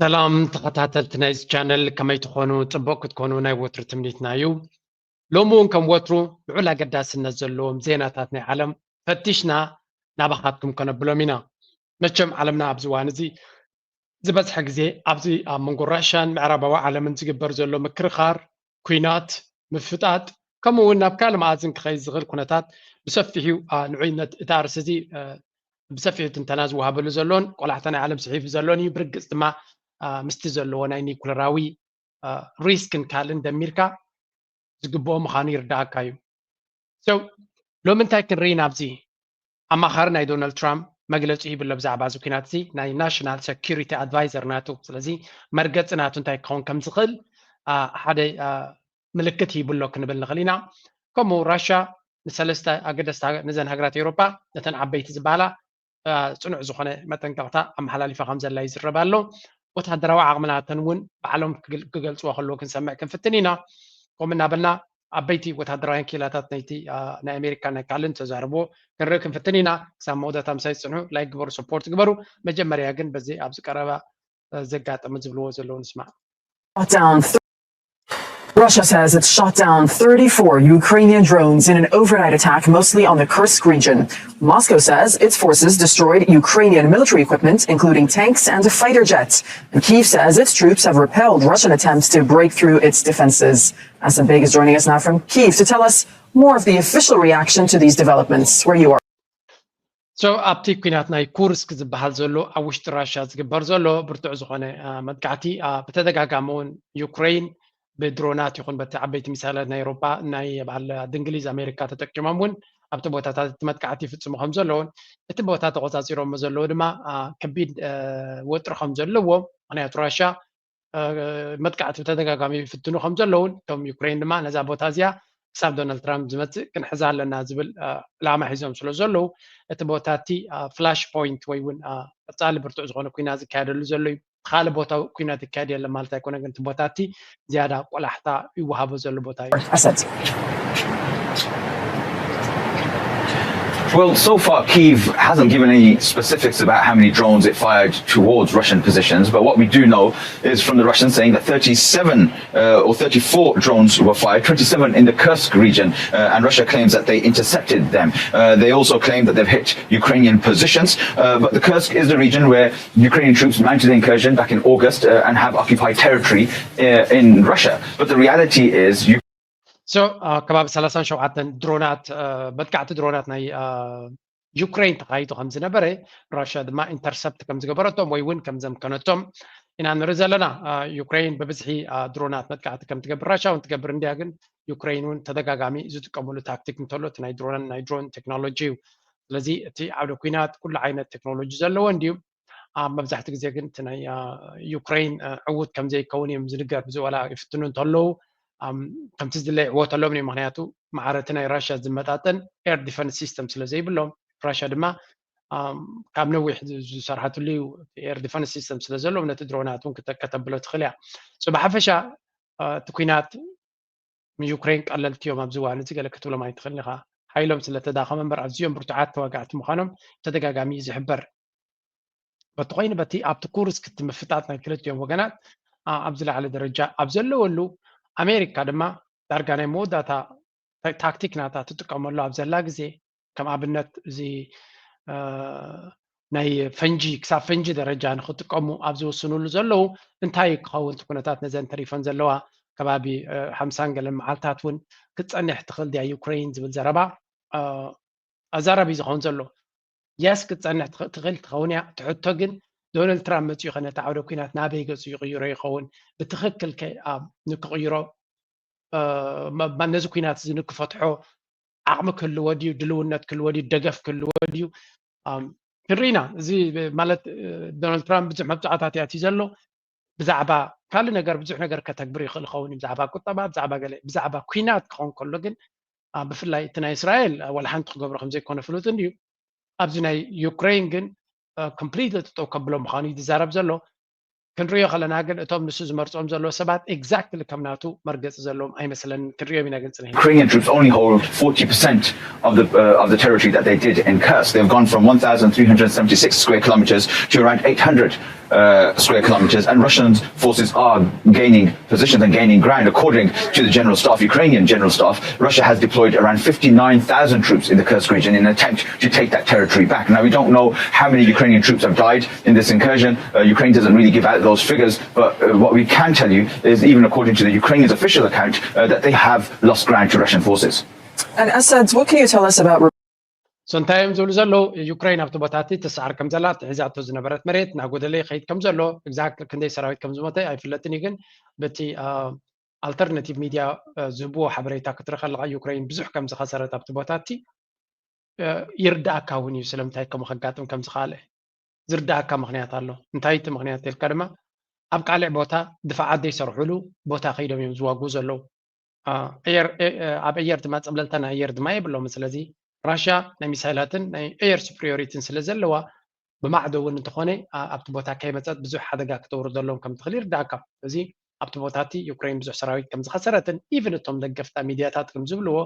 ሰላም ተኸታተልቲ ናይዚ ቻነል፣ ከመይ ትኾኑ? ጽቡቕ ክትኮኑ ናይ ወትሩ ትምኒትና እዩ። ሎሚ እውን ከም ወትሩ ልዑል ኣገዳስነት ዘለዎም ዜናታት ናይ ዓለም ፈቲሽና ናባኻትኩም ከነብሎም ኢና። መቸም ዓለምና ኣብዚ እዋን እዚ ዝበዝሐ ግዜ ኣብዚ ኣብ መንጎ ራሽያን ምዕራባዊ ዓለምን ዝግበር ዘሎ ምክርኻር፣ ኲናት፣ ምፍጣጥ፣ ከምኡ እውን ናብ ካልእ መኣዝን ክኸይድ ዝኽእል ኩነታት ብሰፊሑ ንዑይነት እቲ ኣርእስቲ እዚ ብሰፊሑ ትንተና ዝወሃበሉ ዘሎን ቆላሕታ ናይ ዓለም ስሒፉ ዘሎን እዩ። ብርግጽ ድማ ምስቲ ዘለዎ ናይ ኒኩለራዊ ሪስክን ካልእን ደሚርካ ዝግብኦ ምዃኑ ይርዳእካ እዩ። ሎሚ እንታይ ክንርኢ ናብዚ? ኣማኻሪ ናይ ዶናልድ ትራምፕ መግለጺ ሂብሎ ብዛዕባ እዚ ኩናት እዚ፣ ናይ ናሽናል ሰኪሪቲ ኣድቫይዘር ናቱ። ስለዚ መርገጺ ናቱ እንታይ ክኸውን ከም ዝኽእል ሓደ ምልክት ሂብሎ ክንብል ንኽእል ኢና። ከምኡ ራሽያ ንሰለስተ ኣገደስቲ ነዘን ሃገራት ኤውሮጳ፣ ነተን ዓበይቲ ዝበሃላ ጽኑዕ ዝኾነ መጠንቀቕታ ኣመሓላሊፋ ከም ዘላ ይዝረብ ኣሎ። ወታደራዊ ዓቕምናተን እውን ባዕሎም ክገልጽዎ ከለዉ ክንሰምዕ ክንፍትን ኢና። ከምኡ እናበልና ዓበይቲ ወታደራውያን ክኢላታት ናይቲ ናይ ኣሜሪካ ናይ ካልእን ተዛርቦ ክንርኢ ክንፍትን ኢና። ክሳብ መወዳእታ ምሳይ ጽንሑ፣ ላይክ ግበሩ፣ ሰፖርት ግበሩ። መጀመርያ ግን በዚ ኣብዚ ቀረባ ዘጋጠመ ዝብልዎ ዘለዉ ንስማዕ። Russia says it's shot down thirty-four Ukrainian drones in an overnight attack, mostly on the Kursk region. Moscow says its forces destroyed Ukrainian military equipment, including tanks and a fighter jet. And Kyiv says its troops have repelled Russian attempts to break through its defenses. Asad Beg is joining us now from Kyiv to tell us more of the official reaction to these developments, where you are. So ኣብቲ ኩናት ናይ ኩርስክ ዝበሃል ዘሎ ኣብ ውሽጢ ራሽያ ዝግበር ዘሎ ብርቱዕ ዝኾነ መጥቃዕቲ፣ ብተደጋጋሚ እውን ዩክሬን ብድሮናት ይኹን በቲ ዓበይቲ ሚሳይላት ናይ ኤውሮጳ፣ ናይ በዓል ዓዲ እንግሊዝ፣ ኣሜሪካ ተጠቂሞም እውን ኣብቲ ቦታታት እቲ መጥቃዕቲ ይፍጽሙ ከም ዘለውን እቲ ቦታ ተቆጻጺሮሞ ዘለዉ ድማ ከቢድ ወጥሪ ከም ዘለዎ፣ ምክንያቱ ራሽያ መጥቃዕቲ ብተደጋጋሚ ይፍትኑ ከም ዘለውን እቶም ዩክሬን ድማ ነዛ ቦታ እዚኣ ክሳብ ዶናልድ ትራምፕ ዝመፅእ ክንሕዛ ኣለና ዝብል ዕላማ ሒዞም ስለ ዘለዉ እቲ ቦታ እቲ ፍላሽ ፖይንት ወይ እውን ቀፃሊ ብርቱዕ ዝኾነ ኩናት ዝካየደሉ ዘሎ እዩ። ካልእ ቦታ ኩናት ይካየድ የለን ማለት ኣይኮነ፣ ግን እቲ ቦታ እቲ ዝያዳ ቆላሕታ ይወሃቦ ዘሎ ቦታ እዩ። Well, so far, Kyiv hasn't given any specifics about how many drones it fired towards Russian positions, but what we do know is from the Russians saying that thirty-seven uh, or thirty-four drones were fired, twenty-seven in the Kursk region, uh, and Russia claims that they intercepted them. Uh, they also claim that they've hit Ukrainian positions, uh, but the Kursk is the region where Ukrainian troops mounted an incursion back in August uh, and have occupied territory uh, in Russia. But the reality is, you So ከባቢ ሰላሳን ሸውዓተን ድሮናት መጥቃዕቲ ድሮናት ናይ ዩክሬን ተኻይዱ ከም ዝነበረ፣ ራሽያ ድማ ኢንተርሰፕት ከም ዝገበረቶም ወይ እውን ከም ዘምከነቶም ኢና ንርኢ ዘለና። ዩክሬን ብብዝሒ ድሮናት መጥቃዕቲ ከም ትገብር ራሽያ እውን ትገብር እንድያ፣ ግን ዩክሬን እውን ተደጋጋሚ ዝጥቀምሉ ታክቲክ እንተሎ እቲ ናይ ድሮን ናይ ድሮን ቴክኖሎጂ እዩ። ስለዚ እቲ ዓውደ ኩናት ኩሉ ዓይነት ቴክኖሎጂ ዘለዎ እንድዩ። ኣብ መብዛሕትኡ ግዜ ግን እቲ ናይ ዩክሬን ዕዉት ከም ዘይከውን እዮም ዝንገር። ብዚ ዋላ ይፍትኑ እንተለዉ፣ ከምቲ ዝድለ ይዕወተሎም እዩ። ምክንያቱ ማዕረ እቲ ናይ ራሽያ ዝመጣጠን ኤር ዲፈንስ ሲስተም ስለ ዘይብሎም፣ ራሽያ ድማ ካብ ነዊሕ ዝሰርሓትሉ እዩ። ኤር ዲፈንስ ሲስተም ስለ ዘለዎም ነቲ ድሮናት እውን ከተብሎ ትኽእል እያ። ብሓፈሻ እቲ ኩናት ንዩክሬን ቀለልቲ እዮም ኣብዚ እዋን እዚ ገለ ክትብሎም ኣይትኽእልን ኢኻ። ሓይሎም ስለ ተዳኸመ እምበር ኣዝዮም ብርቱዓት ተዋጋእቲ ምዃኖም ብተደጋጋሚ እዩ ዝሕበር። በቲ ኮይኑ በቲ ኣብቲ ኩርስክ እቲ ምፍጣጥ ናይ ክልቲኦም ወገናት ኣብ ዝለዓለ ደረጃ ኣብ ዘለወሉ፣ ኣሜሪካ ድማ ዳርጋ ናይ መወዳእታ ታክቲክ ናታ ትጥቀመሉ ኣብ ዘላ ግዜ፣ ከም ኣብነት እዚ ናይ ፈንጂ ክሳብ ፈንጂ ደረጃ ንክጥቀሙ ኣብ ዝውስኑሉ ዘለዉ እንታይ ክኸውን እቲ ኩነታት ነዘን ተሪፈን ዘለዋ ከባቢ ሓምሳን ገለን መዓልታት እውን ክትፀንሕ ትኽእል ድያ ዩክሬን ዝብል ዘረባ ኣዛራቢ ዝኸውን ዘሎ። የስ ክትፀንሕ ትኽእል ትኸውን እያ። ትሕቶ ግን ዶናልድ ትራምፕ መፅኡ ከ ነቲ ዓውደ ኩናት ናበይ ገፁ ይቕይሮ ይኸውን? ብትኽክል ከ ንክቕይሮ ነዚ ኩናት እዚ ንክፈትሖ ዓቕሚ ክህልዎ ድዩ? ድልውነት ክህልዎ ድዩ? ደገፍ ክህልዎ ድዩ? ክንርኢ ኢና። እዚ ማለት ዶናልድ ትራምፕ ብዙሕ መብፅዓታት እዩ ኣትዩ ዘሎ። ብዛዕባ ካልእ ነገር ብዙሕ ነገር ከተግብር ይኽእል ይኸውን እዩ፣ ብዛዕባ ቁጠባ፣ ብዛዕባ ገለ። ብዛዕባ ኩናት ክኸውን ከሎ ግን ብፍላይ እቲ ናይ እስራኤል ዋላ ሓንቲ ክገብሮ ከም ዘይኮነ ፍሉጥ እንድዩ። ኣብዚ ናይ ዩክሬን ግን ኮምፕሊት ጠጠው ከብሎ ምዃኑ እዩ ዝዛረብ ዘሎ። ክንሪኦ ከለና ግን እቶም ንሱ ዝመርፆም ዘሎ ሰባት ኤግዛክትሊ ከም ናቱ መርገፂ ዘለዎም ኣይመስለንን። ክንሪኦም ኢና ግን ፅንሕ Ukrainian troops only hold forty percent of the, uh, of the territory that they did in Kursk. They've gone from one thousand three hundred seventy-six square kilometers to around eight hundred uh, square kilometers, and Russian forces are gaining positions and gaining ground. According to the general staff, Ukrainian general staff, Russia has deployed around fifty-nine thousand troops in the Kursk region in an attempt to take that territory back. Now, we don't know how many Ukrainian troops have died in this incursion. Uh, Ukraine doesn't really give out those figures, but uh, what we can tell you is, even according to the Ukrainian official account, uh, that they have lost ground to Russian forces. And Assad, what can you tell us about So እንታይ እዮም ዝብሉ ዘለዉ? ዩክሬን ኣብቲ ቦታ እቲ ትስዓር ከም ዘላ፣ እቲ ሒዛቶ ዝነበረት መሬት እናጎደለ ይኸይድ ከም ዘሎ፣ exact ክንደይ ሰራዊት ከም ዝሞተ ኣይፍለጥን እዩ፣ ግን በቲ ኣልተርናቲቭ ሚድያ ዝህብዎ ሓበሬታ ክትርኢ ከለኻ፣ ዩክሬን ብዙሕ ከም ዝኸሰረት ኣብቲ ቦታ እቲ ይርዳእካ እውን እዩ። ስለምንታይ ከምኡ ከጋጥም ከም ዝኸኣለ ዝርዳእካ ምኽንያት ኣሎ። እንታይ እቲ ምኽንያት ኢልካ ድማ፣ ኣብ ካልዕ ቦታ ድፋዓት ዘይሰርሕሉ ቦታ ከይዶም እዮም ዝዋግኡ ዘለዉ። ኣብ ኣየር ድማ ጸብለልታ ናይ ኣየር ድማ የብሎም። ስለዚ ራሽያ ናይ ሚሳይላትን ናይ ኤር ሱፕሪዮሪቲን ስለ ዘለዋ፣ ብማዕዶ እውን እንተኾነ ኣብቲ ቦታ ከይመጸት ብዙሕ ሓደጋ ክተውርደሎም ከም ትኽእል ይርዳእካ። እዚ ኣብቲ ቦታ እቲ ዩክሬን ብዙሕ ሰራዊት ከም ዝኸሰረትን፣ ኢቭን እቶም ደገፍታ ሚድያታት ከም ዝብልዎ፣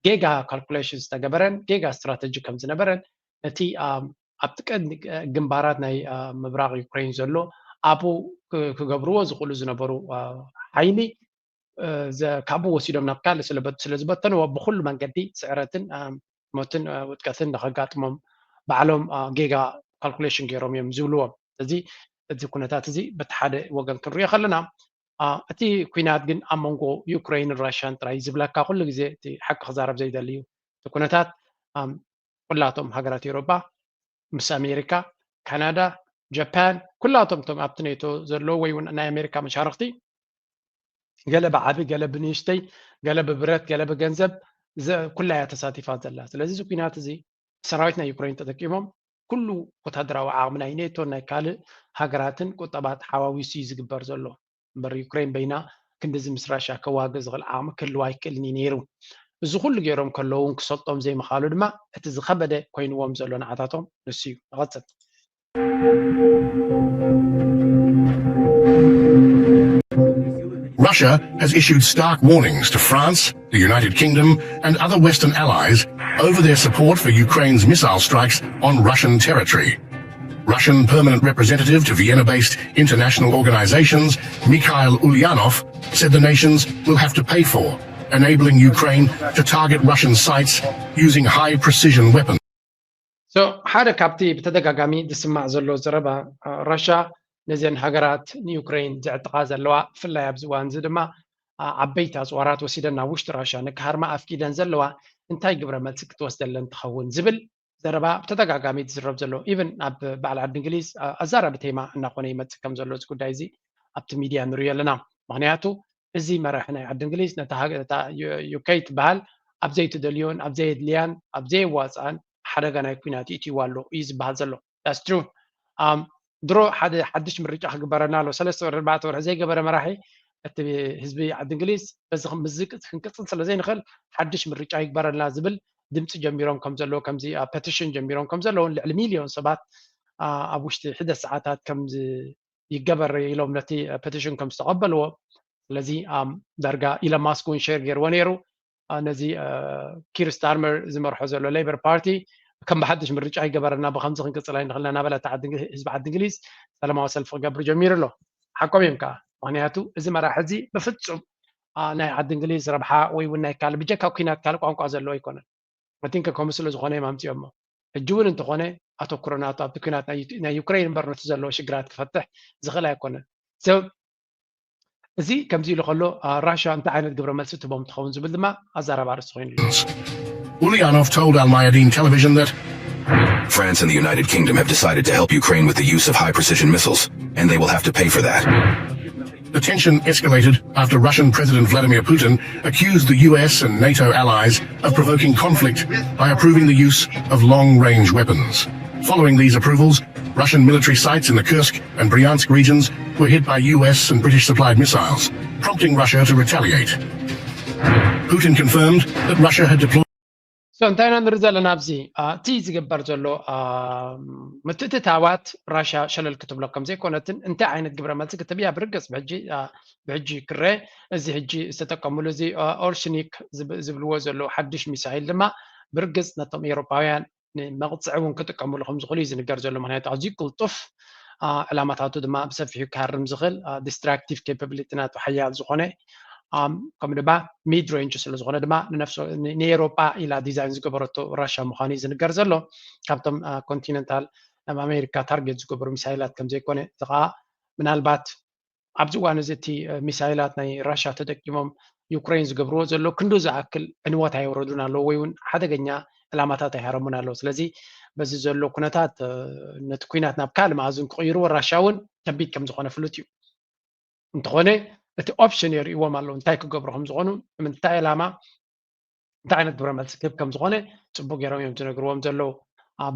ጌጋ ካልኩሌሽን ዝተገበረን ጌጋ ስትራተጂ ከም ዝነበረን፣ ነቲ ኣብቲ ቀንዲ ግንባራት ናይ ምብራቕ ዩክሬን ዘሎ ኣብኡ ክገብርዎ ዝኽእሉ ዝነበሩ ሓይሊ ካብኡ ወሲዶም ናብ ካልእ ስለ ዝበተንዎ፣ ብኩሉ መንገዲ ስዕረትን ሞትን ውድቀትን ንኸጋጥሞም ባዕሎም ጌጋ ካልኩሌሽን ገይሮም እዮም ዝብልዎም። እዚ እዚ ኩነታት እዚ በቲ ሓደ ወገን ክንሪኦ ከለና፣ እቲ ኩናት ግን ኣብ መንጎ ዩክሬንን ራሽያን ጥራይ ዝብለካ ኩሉ ግዜ እቲ ሓቂ ክዛረብ ዘይደሊ እዩ። እቲ ኩነታት ኩላቶም ሃገራት ኤውሮጳ ምስ ኣሜሪካ፣ ካናዳ፣ ጃፓን፣ ኩላቶም እቶም ኣብቲ ኔቶ ዘለዉ ወይ እውን ናይ ኣሜሪካ መሻርክቲ፣ ገለ ብዓቢ፣ ገለ ብንእሽተይ፣ ገለ ብብረት፣ ገለ ብገንዘብ፣ ኩላ እያ ተሳቲፋ ዘላ። ስለዚ እዚ ኩናት እዚ ሰራዊት ናይ ዩክሬን ተጠቂሞም ኩሉ ወታደራዊ ዓቕሚ ናይ ኔቶን ናይ ካልእ ሃገራትን ቁጠባት ሓዋዊሱ እዩ ዝግበር ዘሎ። እምበር ዩክሬን በይና ክንድዚ ምስ ራሽያ ከዋግእ ዝኽእል ዓቕሚ ክህልዋ ኣይክእልን እዩ ነይሩ። እዚ ኩሉ ገይሮም ከለዉ እውን ክሰልጦም ዘይምኽኣሉ ድማ እቲ ዝኸበደ ኮይንዎም ዘሎ ንዓታቶም ንሱ እዩ። ንቐጽል። Russia has issued stark warnings to France, the United Kingdom, and other Western allies over their support for Ukraine's missile strikes on Russian territory. Russian permanent representative to Vienna based international organizations, Mikhail Ulyanov, said the nations will have to pay for enabling Ukraine to target Russian sites using high precision weapons. So ሓደ ካብቲ ብተደጋጋሚ ዝስማዕ ዘሎ ዘረባ፣ ራሽያ ነዘን ሃገራት ንዩክሬን ዘዕጥቓ ዘለዋ፣ ብፍላይ ኣብዚ እዋን እዚ ድማ ዓበይቲ ኣፅዋራት ወሲደን ናብ ውሽጢ ራሽያ ንክሃርማ ኣፍቂደን ዘለዋ፣ እንታይ ግብረ መልሲ ክትወስደለን ትኸውን ዝብል ዘረባ ብተደጋጋሚ ዝዝረብ ዘሎ፣ ኢቨን ኣብ በዓል ዓዲ እንግሊዝ ኣዛራቢ ቴማ እናኾነ ይመፅእ ከም ዘሎ እዚ ጉዳይ እዚ ኣብቲ ሚድያ ንሪኦ ኣለና። ምክንያቱ እዚ መራሒ ናይ ዓዲ እንግሊዝ ነታ ዩኬ ትበሃል ኣብ ዘይትደልዮን ኣብ ዘየድልያን ኣብ ዘየዋፅኣን ሓደጋ ናይ ኩናት ይእትይዋ ኣሎ እዩ ዝበሃል ዘሎ። That's true. ድሮ ሓደ ሓድሽ ምርጫ ክግበረና ኣሎ። ሰለስተ ወርሒ ኣርባዕተ ወርሒ ዘይገበረ መራሒ እቲ ህዝቢ ዓዲ እንግሊዝ በዚ ምዝቅ ክንቅፅል ስለ ዘይንኽእል ሓድሽ ምርጫ ይግበረልና ዝብል ድምፂ ጀሚሮም ከም ዘለዉ፣ ከምዚ ፐቲሽን ጀሚሮም ከም ዘለዉን ልዕሊ ሚልዮን ሰባት ኣብ ውሽጢ ሕደት ሰዓታት ከም ይገበር ኢሎም ነቲ ፐቲሽን ከም ዝተቐበልዎ። ስለዚ ዳርጋ ኢለን ማስክ እውን ሼር ገይርዎ ነይሩ። ነዚ ኪር ስታርመር ዝመርሖ ዘሎ ሌበር ፓርቲ ከም ብሓድሽ ምርጫ ይገበረና፣ ብከምዚ ክንቅፅል ኣይንኽእልና እናበለ እቲ ህዝቢ ዓዲ እንግሊዝ ሰላማዊ ሰልፊ ክገብር ጀሚሩ ኣሎ። ሓቆም እዮም ከዓ። ምክንያቱ እዚ መራሒ እዚ ብፍፁም ናይ ዓዲ እንግሊዝ ረብሓ ወይ እውን ናይ ካልእ ብጀካ ኩናት ካልእ ቋንቋ ዘለዎ ኣይኮነን። መቲንከ ከምኡ ስለ ዝኾነ እዮም ኣምፅኦሞ። ሕጂ እውን እንተኾነ ኣተኩሮ ናቱ ኣብቲ ኩናት ናይ ዩክሬን እምበር ነቲ ዘለዎ ሽግራት ክፈትሕ ዝኽእል ኣይኮነን። እዚ ከምዚ ኢሉ ከሎ ራሽያ እንታይ ዓይነት ግብረ መልሲ ትቦም ትኸውን ዝብል ድማ ኣዛራቢ ኣርእስቲ ኮይኑ ኣሎ። Ulyanov told Al Mayadeen television that France and the United Kingdom have decided to help Ukraine with the use of high precision missiles, and they will have to pay for that. The tension escalated after Russian President Vladimir Putin accused the U S and NATO allies of provoking conflict by approving the use of long range weapons. Following these approvals, Russian military sites in the Kursk and Bryansk regions were hit by U S and British supplied missiles, prompting Russia to retaliate. Putin confirmed that Russia had deployed. So እንታይ ኢና ንርኢ ዘለና ኣብዚ? እቲ ዝግበር ዘሎ ምትእትታዋት ራሽያ ሸለል ክትብሎ ከም ዘይኮነትን እንታይ ዓይነት ግብረ መልሲ ክትህብ እያ ብርግፅ ብሕጂ ክረአ። እዚ ሕጂ ዝተጠቀምሉ እዚ ኦርሽኒክ ዝብልዎ ዘለዉ ሓድሽ ሚሳይል ድማ ብርግፅ ነቶም ኤውሮፓውያን ንመቕፅዒ እውን ክጥቀምሉ ከም ዝኽእሉ እዩ ዝንገር ዘሎ። ምክንያቱ ኣዝዩ ቅልጡፍ ዕላማታቱ ድማ ብሰፊሑ ክሃርም ዝኽእል destructive capability ናቱ ሓያል ዝኾነ፣ ከምኡ ድማ mid range ስለ ዝኾነ ድማ ንኤሮጳ ኢላ ዲዛይን ዝገበረቶ ራሻ ምዃኑ እዩ ዝንገር ዘሎ። ካብቶም continental ናብ ኣሜሪካ ታርጌት ዝገበሩ ሚሳይላት ከም ዘይኮነ፣ እዚ ከዓ ምናልባት ኣብዚ እዋን እዚ እቲ ሚሳይላት ናይ ራሻ ተጠቂሞም ዩክሬን ዝገብርዎ ዘሎ ክንዱ ዝኣክል ዕንወት ኣየውረዱን ኣለዉ፣ ወይ እውን ሓደገኛ ዕላማታት ኣይሃረሙን ኣለዉ። ስለዚ በዚ ዘሎ ኩነታት ነቲ ኩናት ናብ ካልእ መኣዝን ክቕይርዎ ራሻ እውን ከቢድ ከም ዝኾነ ፍሉጥ እዩ። እንተኾነ እቲ ኦፕሽን የርእዎም ኣለዉ፣ እንታይ ክገብሩ ከም ዝኾኑ፣ ንምንታይ ዕላማ፣ እንታይ ዓይነት ግብረ መልሲ ክህብ ከም ዝኾነ ጽቡቅ ገይሮም እዮም ዝነግርዎም ዘለዉ።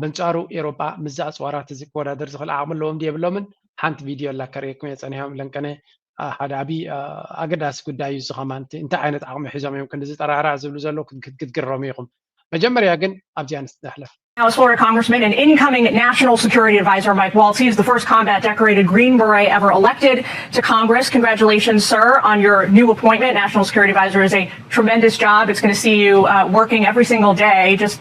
በንጻሩ ኤሮጳ ምስዚ ኣጽዋራት እዚ ክወዳደር ዝኽእል ዓቕሚ ኣለዎም ድዩ የብሎምን? ሓንቲ ቪድዮ ኣላ ከርእየኩም እየ ጸኒሖም ለንቀነ ሓደ ዓቢ ኣገዳሲ ጉዳይ እዩ። እዚ ከማን እንታይ ዓይነት ዓቕሚ ሒዞም እዮም ክንዲ ዝጠራዕራዕ ዝብሉ ዘለዉ ክትግረሙ ኢኹም። መጀመርያ ግን ኣብዚኣ ንሕለፍ። Now, as former Congressman and incoming National Security Advisor Mike Waltz, he is the first combat decorated Green Beret ever elected to Congress. Congratulations, sir, on your new appointment. National Security Advisor is a tremendous job. It's going to see you uh, working every single day. Just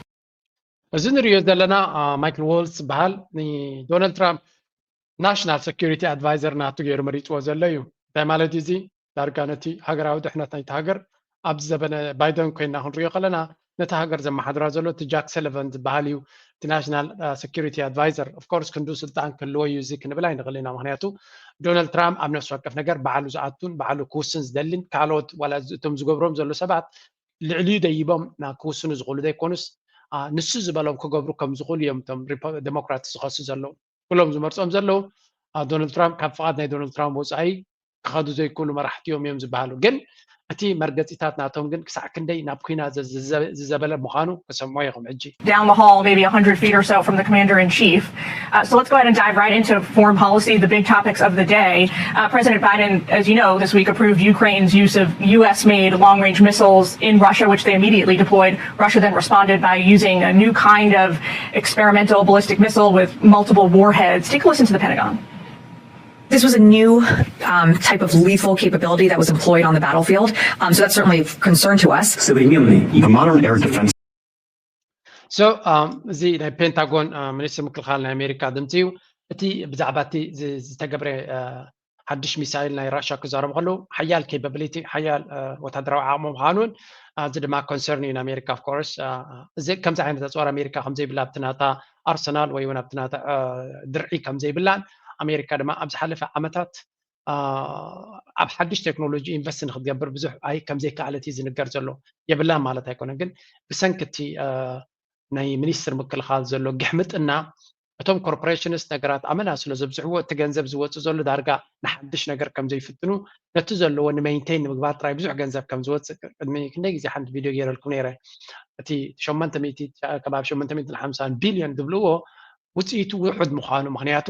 እዚ ንሪኦ ዘለና ማይክል ዎልስ ዝበሃል ንዶናልድ ትራምፕ ናሽናል ሰኪሪቲ ኣድቫይዘር ናቱ ገይሩ መሪፅዎ ዘሎ እዩ። እንታይ ማለት እዩ እዚ? ዳርጋ ነቲ ሃገራዊ ድሕነት ናይቲ ሃገር ኣብዚ ዘበነ ባይደን ኮይና ክንሪኦ ከለና ነቲ ሃገር ዘመሓድራ ዘሎ እቲ ጃክ ሰለቨን ዝበሃል እዩ እቲ ናሽናል ሰኪሪቲ ኣድቫይዘር። ኦፍኮርስ ክንዱ ስልጣን ክህልዎ እዩ እዚ ክንብል ኣይንኽእል ኢና። ምክንያቱ ዶናልድ ትራምፕ ኣብ ነፍሲ ወከፍ ነገር ባዕሉ ዝኣቱን ባዕሉ ክውስን ዝደልን ካልኦት ዋላ እቶም ዝገብሮም ዘሎ ሰባት ልዕሊኡ ደይቦም ክውስኑ ዝኽእሉ ዘይኮኑስ ንሱ ዝበሎም ክገብሩ ከም ዝኽእሉ እዮም እቶም ዴሞክራት ዝኸሱ ዘለዉ። ኩሎም ዝመርጾም ዘለዉ ዶናልድ ትራምፕ ካብ ፍቓድ ናይ ዶናልድ ትራምፕ ወፃኢ ክኸዱ ዘይክእሉ መራሕቲ እዮም እዮም ዝበሃሉ። ግን እቲ መርገፂታት ናቶም ግን ክሳዕ ክንደይ ናብ ኩና ዝዘበለ ምዃኑ ክሰምዖ ኢኹም ሕጂ። Down the hall, maybe a hundred feet or so from the commander in chief. Uh, so let's go ahead and dive right into foreign policy, the big topics of the day. Uh, President Biden, as you know, this week approved Ukraine's use of U S made long range missiles in Russia, which they immediately deployed. Russia then responded by using a new kind of experimental ballistic missile with multiple warheads. Take a listen to the Pentagon. This was a new um, type of lethal capability that was employed on the battlefield. Um, so that's certainly of concern to us. Современный и The modern air defense So um, እዚ ናይ ፔንታጎን uh, ሚኒስትር ምክልኻል ናይ ኣሜሪካ ድምፂ እዩ። እቲ ብዛዕባ እቲ ዝተገብረ ሓድሽ ሚሳይል ናይ ራሻ ክዛረቡ ከለዉ ሓያል capability ሓያል ወታደራዊ ዓቕሚ ምዃኑን እዚ ድማ ኮንሰርን እዩ ንኣሜሪካ። Of course እዚ ከምዚ ዓይነት ኣፅዋር ኣሜሪካ ከምዘይብላ ኣብቲ ናታ ኣርሰናል ወይ እውን ኣብቲ ናታ ድርዒ ከምዘይብላን ኣሜሪካ ድማ ኣብ ዝሓለፈ ዓመታት ኣብ ሓድሽ ቴክኖሎጂ ኢንቨስት ንክትገብር ብዙሕ ኣይ ከምዘይከኣለት እዩ ዝንገር ዘሎ። የብላን ማለት ኣይኮነን፣ ግን ብሰንኪ እቲ ናይ ሚኒስትር ምክልኻል ዘሎ ግሕምጥና እቶም ኮርፖሬሽንስ ነገራት ኣመና ስለ ዘብዝሕዎ እቲ ገንዘብ ዝወፅእ ዘሎ ዳርጋ ንሓድሽ ነገር ከም ዘይፍትኑ ነቲ ዘለዎ ንሜንቴን ንምግባር ጥራይ ብዙሕ ገንዘብ ከም ዝወፅእ ቅድሚ ክንደይ ግዜ ሓንቲ ቪድዮ ገይረልኩም ነይረ። እቲ ሸሞንተ ሚእቲ ከባቢ ሸሞንተ ሚእትን ሓምሳን ቢልዮን ዝብልዎ ውፅኢቱ ውሑድ ምዃኑ ምክንያቱ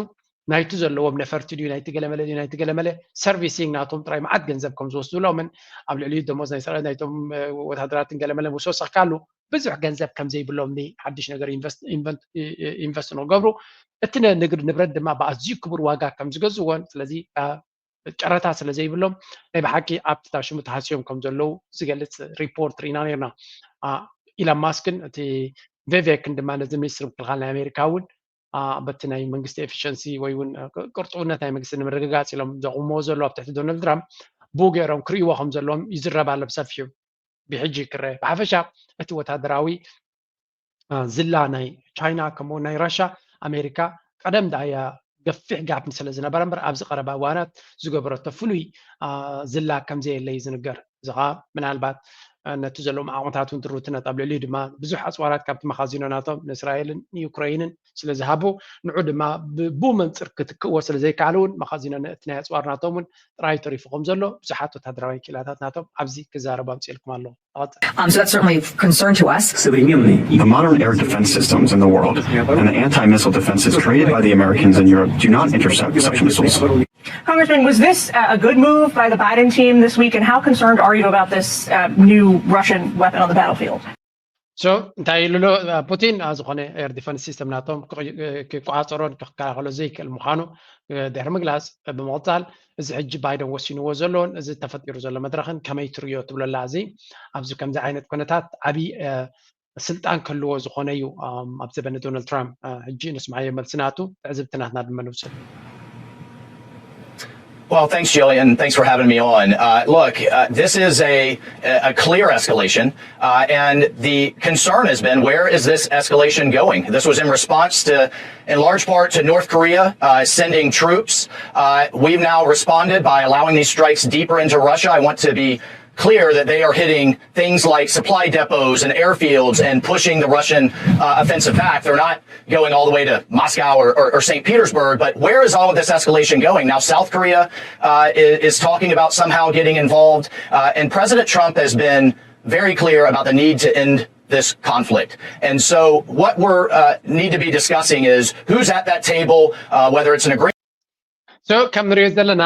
ናይቲ ዘለዎም ነፈርቲ ድዩ ናይቲ ገለመለ ድዩ ናይቲ ገለመለ ሰርቪሲንግ ናቶም ጥራይ መዓት ገንዘብ ከም ዝወስዱሎምን ኣብ ልዕሊኡ ደሞዝ ናይ ሰራዊት ናይቶም ወታደራትን ገለመለን ምስ ወሰኽካሉ ብዙሕ ገንዘብ ከም ዘይብሎም ንሓድሽ ነገር ኢንቨስት ንክገብሩ እቲ ንግድ ንብረት ድማ ብኣዝዩ ክቡር ዋጋ ከም ዝገዝዎን ስለዚ ጨረታ ስለ ዘይብሎም ናይ ብሓቂ ኣብቲ ታሽሙ ተሃስዮም ከም ዘለዉ ዝገልፅ ሪፖርት ርኢና ነርና። ኢላን ማስክን እቲ ቬቬክን ድማ ነዚ ሚኒስትር ምክልኻል ናይ ኣሜሪካ እውን በቲ ናይ መንግስቲ ኤፊሽንሲ ወይ እውን ቅርፅውነት ናይ መንግስቲ ንምርግጋፅ ኢሎም ዘቑምዎ ዘለዉ ኣብ ትሕቲ ዶናልድ ትራምፕ ብኡ ገይሮም ክርእይዎ ከም ዘለዎም ይዝረብ ኣሎ ብሰፊሑ ብሕጂ ክረአ። ብሓፈሻ እቲ ወታደራዊ ዝላ ናይ ቻይና ከምኡ ናይ ራሻ ኣሜሪካ ቀደም ደኣ እያ ገፊሕ ጋፕ ስለ ዝነበረ እምበር ኣብዚ ቀረባ እዋናት ዝገበረቶ ፍሉይ ዝላ ከም ዘየለ እዩ ዝንገር። እዚ ከዓ ምናልባት ነቲ ዘለዎም ዓቕምታት እውን ትርውትነት ኣብ ልዕሊኡ ድማ ብዙሕ ኣፅዋራት ካብቲ መኻዚኖ ናቶም ንእስራኤልን ንዩክረይንን ስለ ዝሃቡ ንዑ ድማ ብኡ መንፅር ክትክእዎ ስለ ዘይከኣሉ እውን መኻዚኖ እቲ ናይ ኣፅዋር ናቶም እውን ጥራይ ተሪፉ ከም ዘሎ ብዙሓት ወታደራዊ ክኢላታት ናቶም ኣብዚ ክዛረቡ ኣምፅኤልኩም ኣለዉ። Um, so that's certainly of concern to us. Современные и modern air defense systems in the world and the anti-missile defenses created by the Americans in Europe do not intercept such missiles. Congressman, was this uh, a good move by the Biden team this week, and how concerned are you about this uh, new Russian weapon on the battlefield? So እንታይ ኢሉሎ ፑቲን ዝኾነ ኤር ዲፈንስ ሲስተም ናቶም ክቆፃፀሮን ክከላኸሎ ዘይክእል ምዃኑ ድሕሪ ምግላፅ ብምቕፃል እዚ ሕጂ ባይደን ወሲንዎ ዘለዎን እዚ ተፈጢሩ ዘሎ መድረኽን ከመይ ትርእዮ ትብለላ እዚ ኣብዚ ከምዚ ዓይነት ኩነታት ዓብዪ ስልጣን ክህልዎ ዝኾነ እዩ ኣብ ዘበነ ዶናልድ ትራምፕ። ሕጂ ንስማዓዮ መልሲ ናቱ ትዕዝብቲ ናትና ድማ ንውሰድ። Well, thanks, Jillian. Thanks for having me on. Uh, look, uh, this is a, a clear escalation, uh, and the concern has been, where is this escalation going? This was in response to, in large part, to North Korea uh, sending troops. Uh, we've now responded by allowing these strikes deeper into Russia. I want to be clear that they are hitting things like supply depots and airfields and pushing the Russian uh, offensive back. They're not going all the way to Moscow or, or, or Saint Petersburg, but where is all of this escalation going? Now, South Korea uh, is, is talking about somehow getting involved, uh, and President Trump has been very clear about the need to end this conflict. And so, what we're uh, need to be discussing is who's at that table, uh, whether it's an agreement. So ከም ንሪኦ ዘለና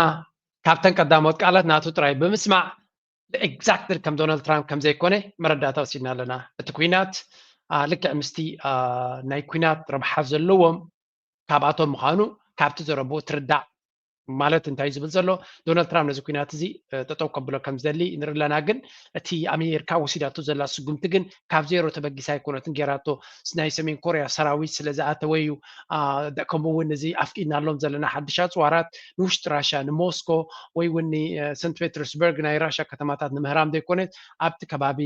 ካብተን ቀዳሞት ቃላት ናቱ ጥራይ ብምስማዕ exactly ከም ዶናልድ ትራምፕ ከም ዘይኮነ መረዳእታ ወሲድና ኣለና። እቲ ኩናት ልክዕ ምስቲ ናይ ኩናት ረብሓ ዘለዎም ካብኣቶም ምዃኑ ካብቲ ዘረብኡ ትርዳእ። ማለት እንታይ ዝብል ዘሎ፣ ዶናልድ ትራምፕ ነዚ ኩናት እዚ ጠጠው ከብሎ ከም ዝደሊ ንርኢ ኣለና። ግን እቲ ኣሜሪካ ወሲዳቶ ዘላ ስጉምቲ ግን ካብ ዜሮ ተበጊሳ ኣይኮነትን ጌራቶ። ናይ ሰሜን ኮርያ ሰራዊት ስለ ዝኣተወ እዩ። ከምኡ እውን እዚ ኣፍቂድናሎም ዘለና ሓድሽ ኣፅዋራት ንውሽጢ ራሻ ንሞስኮ ወይ እውን ንሰንት ፔተርስበርግ ናይ ራሻ ከተማታት ንምህራም ዘይኮነት ኣብቲ ከባቢ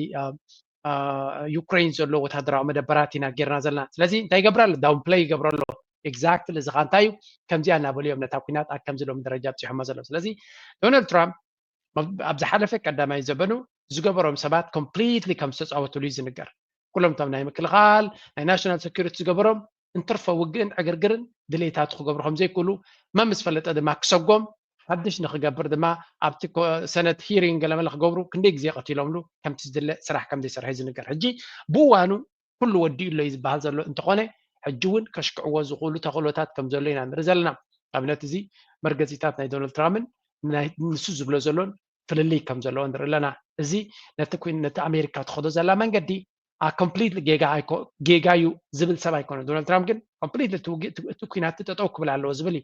ዩክሬን ዘሎ ወታደራዊ መደበራት ኢና ጌርና ዘለና። ስለዚ እንታይ ይገብር ኣሎ? ዳውን ፕለይ ይገብር ኣሎ። ኤግዛክትሊ እዚ ኸዓ እንታይ እዩ? ከምዚኣ እናበሉ እዮም ነታ ኩናት ኣብ ከምዚ ሎም ደረጃ ኣብፂሖማ ዘለዉ። ስለዚ ዶናልድ ትራምፕ ኣብ ዝሓለፈ ቀዳማይ ዘበኑ ዝገበሮም ሰባት ኮምፕሊትሊ ከም ዝተፃወትሉ እዩ ዝንገር። ኩሎም እቶም ናይ ምክልኻል ናይ ናሽናል ሴኩሪቲ ዝገበሮም እንትርፎ ውግእን ዕግርግርን ድሌታቱ ክገብሩ ከም ዘይክእሉ መምስ ፈለጠ ድማ ክሰጎም ሓድሽ ንክገብር ድማ ኣብቲ ሰነት ሂሪንግ ገለመለ ክገብሩ ክንደይ ግዜ ቀቲሎምሉ ከምቲ ዝድለ ስራሕ ከም ዘይሰርሐ ዝንገር። ሕጂ ብእዋኑ ኩሉ ወዲኡ ኣሎ እዩ ዝበሃል ዘሎ እንተኾነ ሕጂ እውን ከሽክዕዎ ዝኽእሉ ተኽእሎታት ከም ዘሎ ኢና ንርኢ ዘለና። ኣብነት እዚ መርገፂታት ናይ ዶናልድ ትራምፕን ንሱ ዝብሎ ዘሎን ፍልልይ ከም ዘለዎ ንርኢ ኣለና። እዚ ነቲ ነቲ ኣሜሪካ ትኸዶ ዘላ መንገዲ ኮምፕሊትሊ ጌጋ ጌጋ እዩ ዝብል ሰብ ኣይኮነ። ዶናልድ ትራምፕ ግን ኮምፕሊትሊ እቲ ኩናት ጠጠው ክብል ኣለዎ ዝብል እዩ።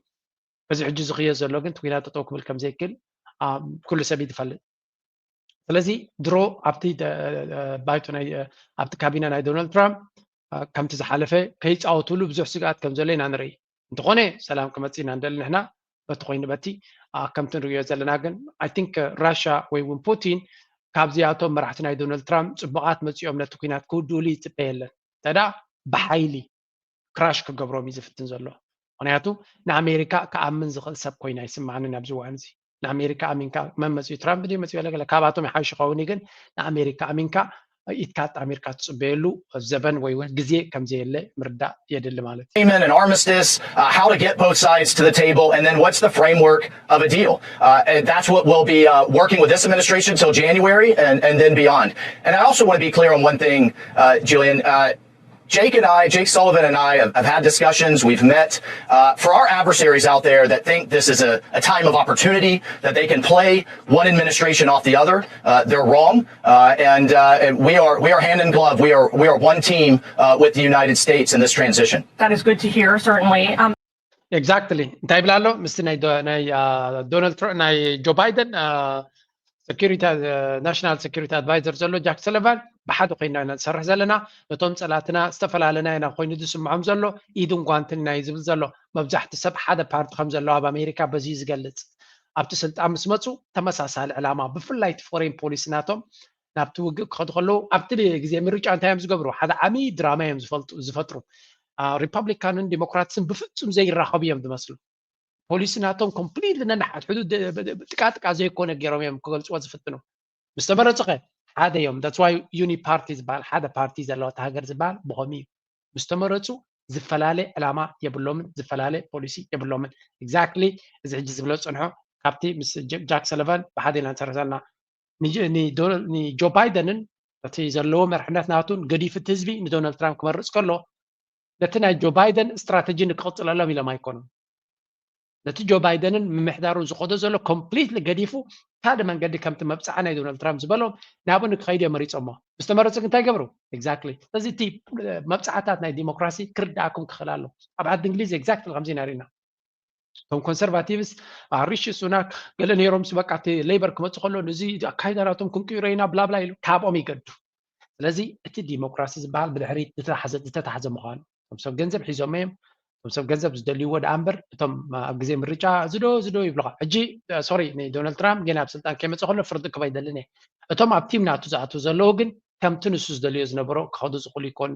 እዚ ሕጂ ዝኽየድ ዘሎ ግን እቲ ኩናት ጠጠው ክብል ከም ዘይክእል ኩሉ ሰብ እዩ ዝፈልጥ። ስለዚ ድሮ ኣብቲ ባይቶ ኣብቲ ካቢነ ናይ ዶናልድ ትራምፕ ከምቲ ዝሓለፈ ከይፃወትሉ ብዙሕ ስግኣት ከም ዘሎ ኢና ንርኢ። እንተኾነ ሰላም ክመፅእ ኢና ንደሊ ንሕና በቲ ኮይኑ በቲ ከምቲ ንሪኦ ዘለና ግን ኣይ ቲንክ ራሻ ወይ እውን ፑቲን ካብዚኣቶም መራሕቲ ናይ ዶናልድ ትራምፕ ፅቡቓት መፂኦም ነቲ ኩናት ክውድእሉ ይፅበ የለን። እንተ ብሓይሊ ክራሽ ክገብሮም እዩ ዝፍትን ዘሎ። ምክንያቱ ንኣሜሪካ ክኣምን ዝኽእል ሰብ ኮይና ይስማዓኒ ኣብዚ እዋን እዚ። ንኣሜሪካ ኣሚንካ መን መፅኡ ትራምፕ ድዩ መፅኡ ገለ ካብኣቶም ይሓይሽ ይኸውን ግን ንኣሜሪካ ኣሚንካ ኢትካ ኣሜሪካ ትፅበየሉ ዘበን ወይ እውን ግዜ ከምዘየለ ምርዳእ የድሊ ማለት እዩ። Agreement, an armistice, uh, how to get both sides to the table, and then what's the framework of a deal? Uh, and that's what we'll be uh, working with this administration until January and, and then beyond. And I also want to be clear on one thing, uh, Jillian. Uh, Jake and I, Jake Sullivan and I have, have had discussions. We've met. Uh, for our adversaries out there that think this is a, a time of opportunity, that they can play one administration off the other, uh, they're wrong. Uh, and, uh, and we are we are hand in glove. We are we are one team uh, with the United States in this transition. That is good to hear, certainly. Um, Exactly. እንታይ ይብላ ኣሎ ምስቲ ናይ ዶናልድ ትራምፕ ናይ ጆ ባይደን ሴኩሪቲ ናሽናል ሴኩሪቲ ኣድቫይዘር ዘሎ ጃክ ሰለቫን ብሓደ ኮይና ኢና ንሰርሕ ዘለና። ነቶም ፀላትና ዝተፈላለና ኢና ኮይኑ ዝስምዖም ዘሎ ኢድን ጓንትን ኢና እዩ ዝብል ዘሎ። መብዛሕቲ ሰብ ሓደ ፓርቲ ከም ዘለዎ ኣብ ኣሜሪካ በዚ እዩ ዝገልፅ። ኣብቲ ስልጣን ምስ መፁ ተመሳሳሊ ዕላማ ብፍላይ እቲ ፎሬን ፖሊሲ ናቶም ናብቲ ውግእ ክኸዱ ከለዉ ኣብቲ ግዜ ምርጫ እንታይ እዮም ዝገብሩ? ሓደ ዓብዪ ድራማ እዮም ዝፈልጡ ዝፈጥሩ። ሪፐብሊካንን ዲሞክራትስን ብፍፁም ዘይራኸቡ እዮም ዝመስሉ። ፖሊሲ ናቶም ኮምፕሊትሊ ነንሓድሕዱ ጥቃጥቃ ዘይኮነ ገይሮም እዮም ክገልፅዎ ዝፍትኑ። ምስ ተመረፁ ከ ሓደ እዮም። That's why ዩኒ ፓርቲ ዝበሃል ሓደ ፓርቲ ዘለዋ እታ ሃገር ዝበሃል ብኸምኡ እዩ። ምስ ተመረፁ ዝፈላለ ዕላማ የብሎምን፣ ዝፈላለ ፖሊሲ የብሎምን። ኤግዛክትሊ እዚ ሕጂ ዝብሎ ዝፀንሖ ካብቲ ምስ ጃክ ሰለቫን ብሓደ ኢና ንሰርሕ ዘለና። ንጆ ባይደንን እቲ ዘለዎ መርሕነት ናቱን ገዲፉ እቲ ህዝቢ ንዶናልድ ትራምፕ ክመርፅ ከሎ ነቲ ናይ ጆ ባይደን ስትራተጂ ንክቕፅለሎም ኢሎም ኣይኮኑን። ነቲ ጆ ባይደንን ምምሕዳሩን ዝኸዶ ዘሎ ኮምፕሊትሊ ገዲፉ ካልእ መንገዲ ከምቲ መብፅዓ ናይ ዶናልድ ትራምፕ ዝበሎም ናብኡ ንክኸይዱ እዮም መሪፆሞ። ምስ ተመረፁ ግን እንታይ ይገብሩ? ኤግዛክትሊ። ስለዚ እቲ መብፅዓታት ናይ ዲሞክራሲ ክርድኣኩም ክኽእል ኣሎ። ኣብ ዓዲ እንግሊዝ ኤግዛክትሊ ከምዚ ኢና ርኢና። እቶም ኮንሰርቫቲቭስ ሪሺ ሱናክ ገለ ነይሮም በቃ እቲ ሌበር ክመፁ ከሎ እዚ ኣካይዳ ናቶም ክንቅይሮ ኢና ብላብላ ኢሉ ካብኦም ይገዱ። ስለዚ እቲ ዲሞክራሲ ዝበሃል ብድሕሪት ዝተታሕዘ ዝተታሕዘ ምዃኑ እቶም ሰብ ገንዘብ ሒዞም እዮም እቶም ሰብ ገንዘብ ዝደልይዎ ደኣ እምበር እቶም ኣብ ግዜ ምርጫ ዝዶ ዝዶ ይብሉኻ። ሕጂ ሶሪ ንዶናልድ ትራምፕ ገና ኣብ ስልጣን ከይመፀ ከሎ ፍርዲ ክባ ይደልን እየ። እቶም ኣብ ቲም ናቱ ዝኣትዉ ዘለዉ ግን ከምቲ ንሱ ዝደልዮ ዝነበሮ ክኸዱ ዝኽእሉ ይኮን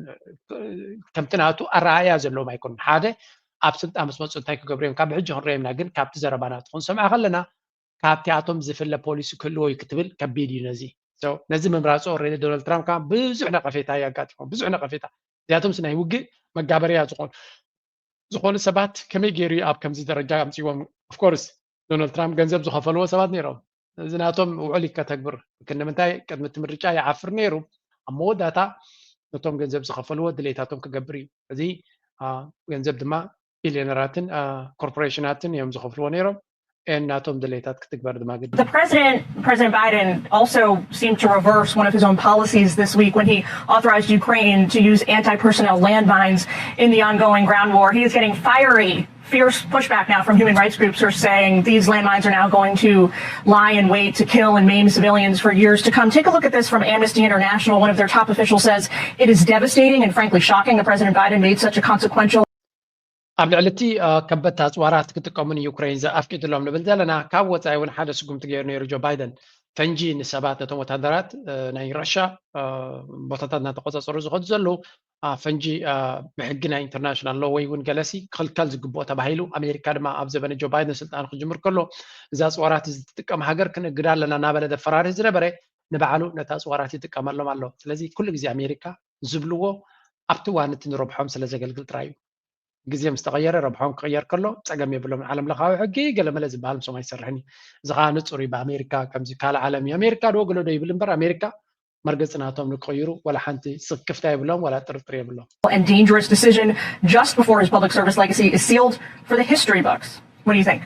ከምቲ ናቱ ኣረኣእያ ዘለዎም ኣይኮኑን። ሓደ ኣብ ስልጣን ምስ መፁ እንታይ ክገብሩ እዮም ካብ ሕጂ ክንሪኦ ኢና። ግን ካብቲ ዘረባ ናቱ ክንሰምዓ ከለና ካብቲኣቶም ዝፍለ ፖሊሲ ክህልዎ እዩ ክትብል ከቢድ እዩ። ነዚ ነዚ ምምራፁ ኦልሬዲ ዶናልድ ትራምፕ ከዓ ብዙሕ ነቐፌታ የጋጥሞ ብዙሕ ነቐፌታ እዚኣቶምስ ናይ ውግእ መጋበርያ ዝኾኑ ዝኾኑ ሰባት ከመይ ገይሩ እዩ ኣብ ከምዚ ደረጃ ኣምፅዎም? ኦፍኮርስ ዶናልድ ትራምፕ ገንዘብ ዝኸፈልዎ ሰባት ነይሮም። እዚ ናቶም ውዕል ከተግብር ክንዲ ምንታይ ቅድሚ እቲ ምርጫ ይዓፍር ነይሩ። ኣብ መወዳእታ ነቶም ገንዘብ ዝኸፈልዎ ድሌታቶም ክገብር እዩ። እዚ ገንዘብ ድማ ቢልዮነራትን ኮርፖሬሽናትን እዮም ዝኸፍልዎ ነይሮም። ናቶም ድሌታት ክትግበር ድማ ግድ The president, President Biden, also seemed to reverse one of his own policies this week when he authorized Ukraine to use anti-personnel landmines in the ongoing ground war. He is getting fiery, fierce pushback now from human rights groups who are saying these landmines are now going to lie in wait to kill and maim civilians for years to come. Take a look at this from Amnesty International. One of their top officials says it is devastating and frankly shocking that President Biden made such a consequential ኣብ ልዕሊ እቲ ከበድቲ ኣፅዋራት ክጥቀሙ ንዩክሬን ኣፍቂድሎም ንብል ዘለና። ካብ ወፃኢ እውን ሓደ ስጉምቲ ገይሩ ነይሩ ጆ ባይደን። ፈንጂ ንሰባት ነቶም ወታደራት ናይ ራሻ ቦታታት እናተቆፃፀሩ ዝኸዱ ዘለዉ ፈንጂ ብሕጊ ናይ ኢንተርናሽናል ሎ ወይ እውን ገለሲ ክኽልከል ዝግብኦ ተባሂሉ። ኣሜሪካ ድማ ኣብ ዘበነ ጆ ባይደን ስልጣን ክጅምር ከሎ እዛ ኣፅዋራት እዚ ትጥቀም ሃገር ክንእግዳ ኣለና እናበለ ዘፈራርህ ዝነበረ ንባዕሉ ነቲ ኣፅዋራት ይጥቀመሎም ኣሎ። ስለዚ ኩሉ ግዜ ኣሜሪካ ዝብልዎ ኣብቲ እዋን እቲ ንረብሖም ስለ ዘገልግል ጥራይ እዩ። ግዜ ምስ ተቐየረ ረብሖም ክቕየር ከሎ ፀገም የብሎም። ዓለም ለኻዊ ሕጊ ገለመለ ዝበሃል ምሶም ኣይሰርሕን እዩ። እዚ ከዓ ንፁር እዩ። ብኣሜሪካ ከምዚ ካልእ ዓለም እዩ። ኣሜሪካ ዶ ገሎ ዶ ይብል እምበር ኣሜሪካ መርገፂ ናቶም ንክቕይሩ ዋላ ሓንቲ ስክፍታ የብሎም ዋላ ጥርጥር የብሎም። and dangerous decision just before his public service legacy is sealed for the history books. What do you think?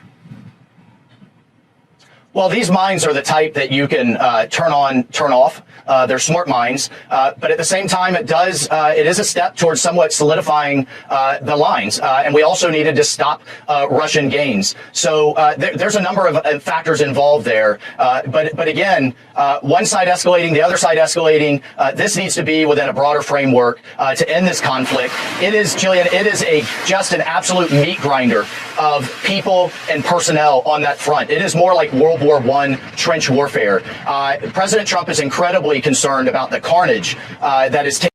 Well, these mines are the type that you can uh, turn on, turn off. Uh, they're smart mines, uh, but at the same time, it does uh, it is a step towards somewhat solidifying uh, the lines. Uh, and we also needed to stop uh, Russian gains. So uh, there, there's a number of uh, factors involved there. Uh, but but again, uh, one side escalating, the other side escalating. Uh, this needs to be within a broader framework uh, to end this conflict. It is, Jillian, it is a just an absolute meat grinder of people and personnel on that front. It is more like World War One trench warfare. Uh, President Trump is incredibly concerned about the carnage uh, that is taking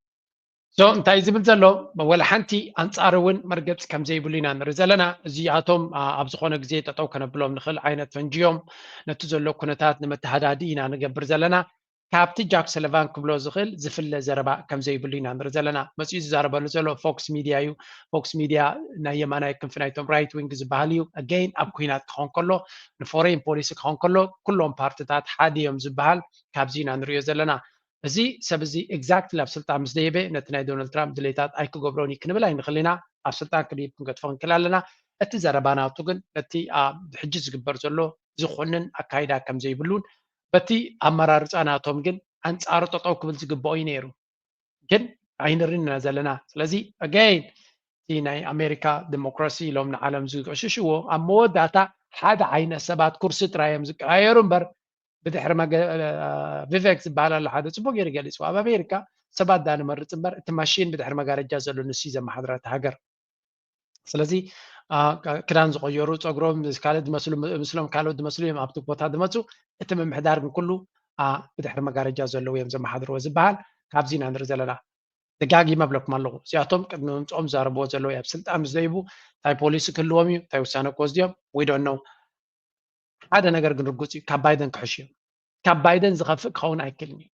so እንታይ ዝብል ዘሎ ወላ ሓንቲ ኣንፃር እውን መርገፂ ከም ዘይብሉ ኢና ንርኢ ዘለና። እዚኣቶም ኣብ ዝኾነ ግዜ ጠጠው ከነብሎም ንኽእል ዓይነት ፈንጂ እዮም። ነቲ ዘሎ ኩነታት ንመተሃዳዲ ኢና ንገብር ዘለና። ካብቲ ጃክ ሰለቫን ክብሎ ዝኽእል ዝፍለ ዘረባ ከም ዘይብሉ ኢና ንርኢ ዘለና። መፂኡ ዝዛረበሉ ዘሎ ፎክስ ሚድያ እዩ። ፎክስ ሚድያ ናይ የማናይ ክንፊ ናይቶም ራይት ዊንግ ዝበሃል እዩ። ኣገይን ኣብ ኩናት ክኾን ከሎ ንፎሬን ፖሊሲ ክኾን ከሎ ኩሎም ፓርትታት ሓደ እዮም ዝበሃል ካብዚ ኢና ንሪኦ ዘለና። እዚ ሰብ እዚ ኤግዛክትሊ ኣብ ስልጣን ምስ ደየበ ነቲ ናይ ዶናልድ ትራምፕ ድሌታት ኣይክገብሮን እዩ ክንብል ኣይንኽእል ኢና። ኣብ ስልጣን ክድይብ ክንገድፎ ክንክእል ኣለና። እቲ ዘረባ ናቱ ግን ነቲ ኣብ ሕጂ ዝግበር ዘሎ ዝኹንን ኣካይዳ ከም ዘይብሉን በቲ ኣመራርፃ ናቶም ግን ኣንፃሩ ጠጠው ክብል ዝግብኦ እዩ ነይሩ። ግን ኣይንሪን ኢና ዘለና። ስለዚ ኣገይን እቲ ናይ ኣሜሪካ ዲሞክራሲ ኢሎም ንዓለም ዝገሽሽዎ ኣብ መወዳእታ ሓደ ዓይነት ሰባት ኩርሲ ጥራይ እዮም ዝቀያየሩ እምበር ብድሕሪ ቪቨክ ዝበሃል ኣሎ ሓደ ፅቡቅ ገይሩ ገሊፅዎ። ኣብ ኣሜሪካ ሰባት ዳ ንመርፅ እምበር እቲ ማሽን ብድሕሪ መጋረጃ ዘሎ ንሱ እዩ ዘመሓድራ እቲ ሃገር። ስለዚ ክዳን ዝቀየሩ ፀጉሮም ካልእ ዝመስሉ ምስሎም ካልኦት ዝመስሉ እዮም ኣብቲ ቦታ ዝመፁ። እቲ ምምሕዳር ግን ኩሉ ብድሕሪ መጋረጃ ዘለዉ እዮም ዘመሓድርዎ ዝበሃል ካብዚ ኢና ንርኢ ዘለና። ደጋጊመ እብለኩም ኣለኹ። እዚኣቶም ቅድሚ ምምፅኦም ዝዛረብዎ ዘለዉ ኣብ ስልጣን ምስ ዘይቡ እንታይ ፖሊሲ ክህልዎም እዩ እንታይ ውሳነ ክወስድዮም we don't know። ሓደ ነገር ግን ርጉፅ እዩ፣ ካብ ባይደን ክሕሽ እዮም። ካብ ባይደን ዝኸፍእ ክኸውን ኣይክእልን እዩ።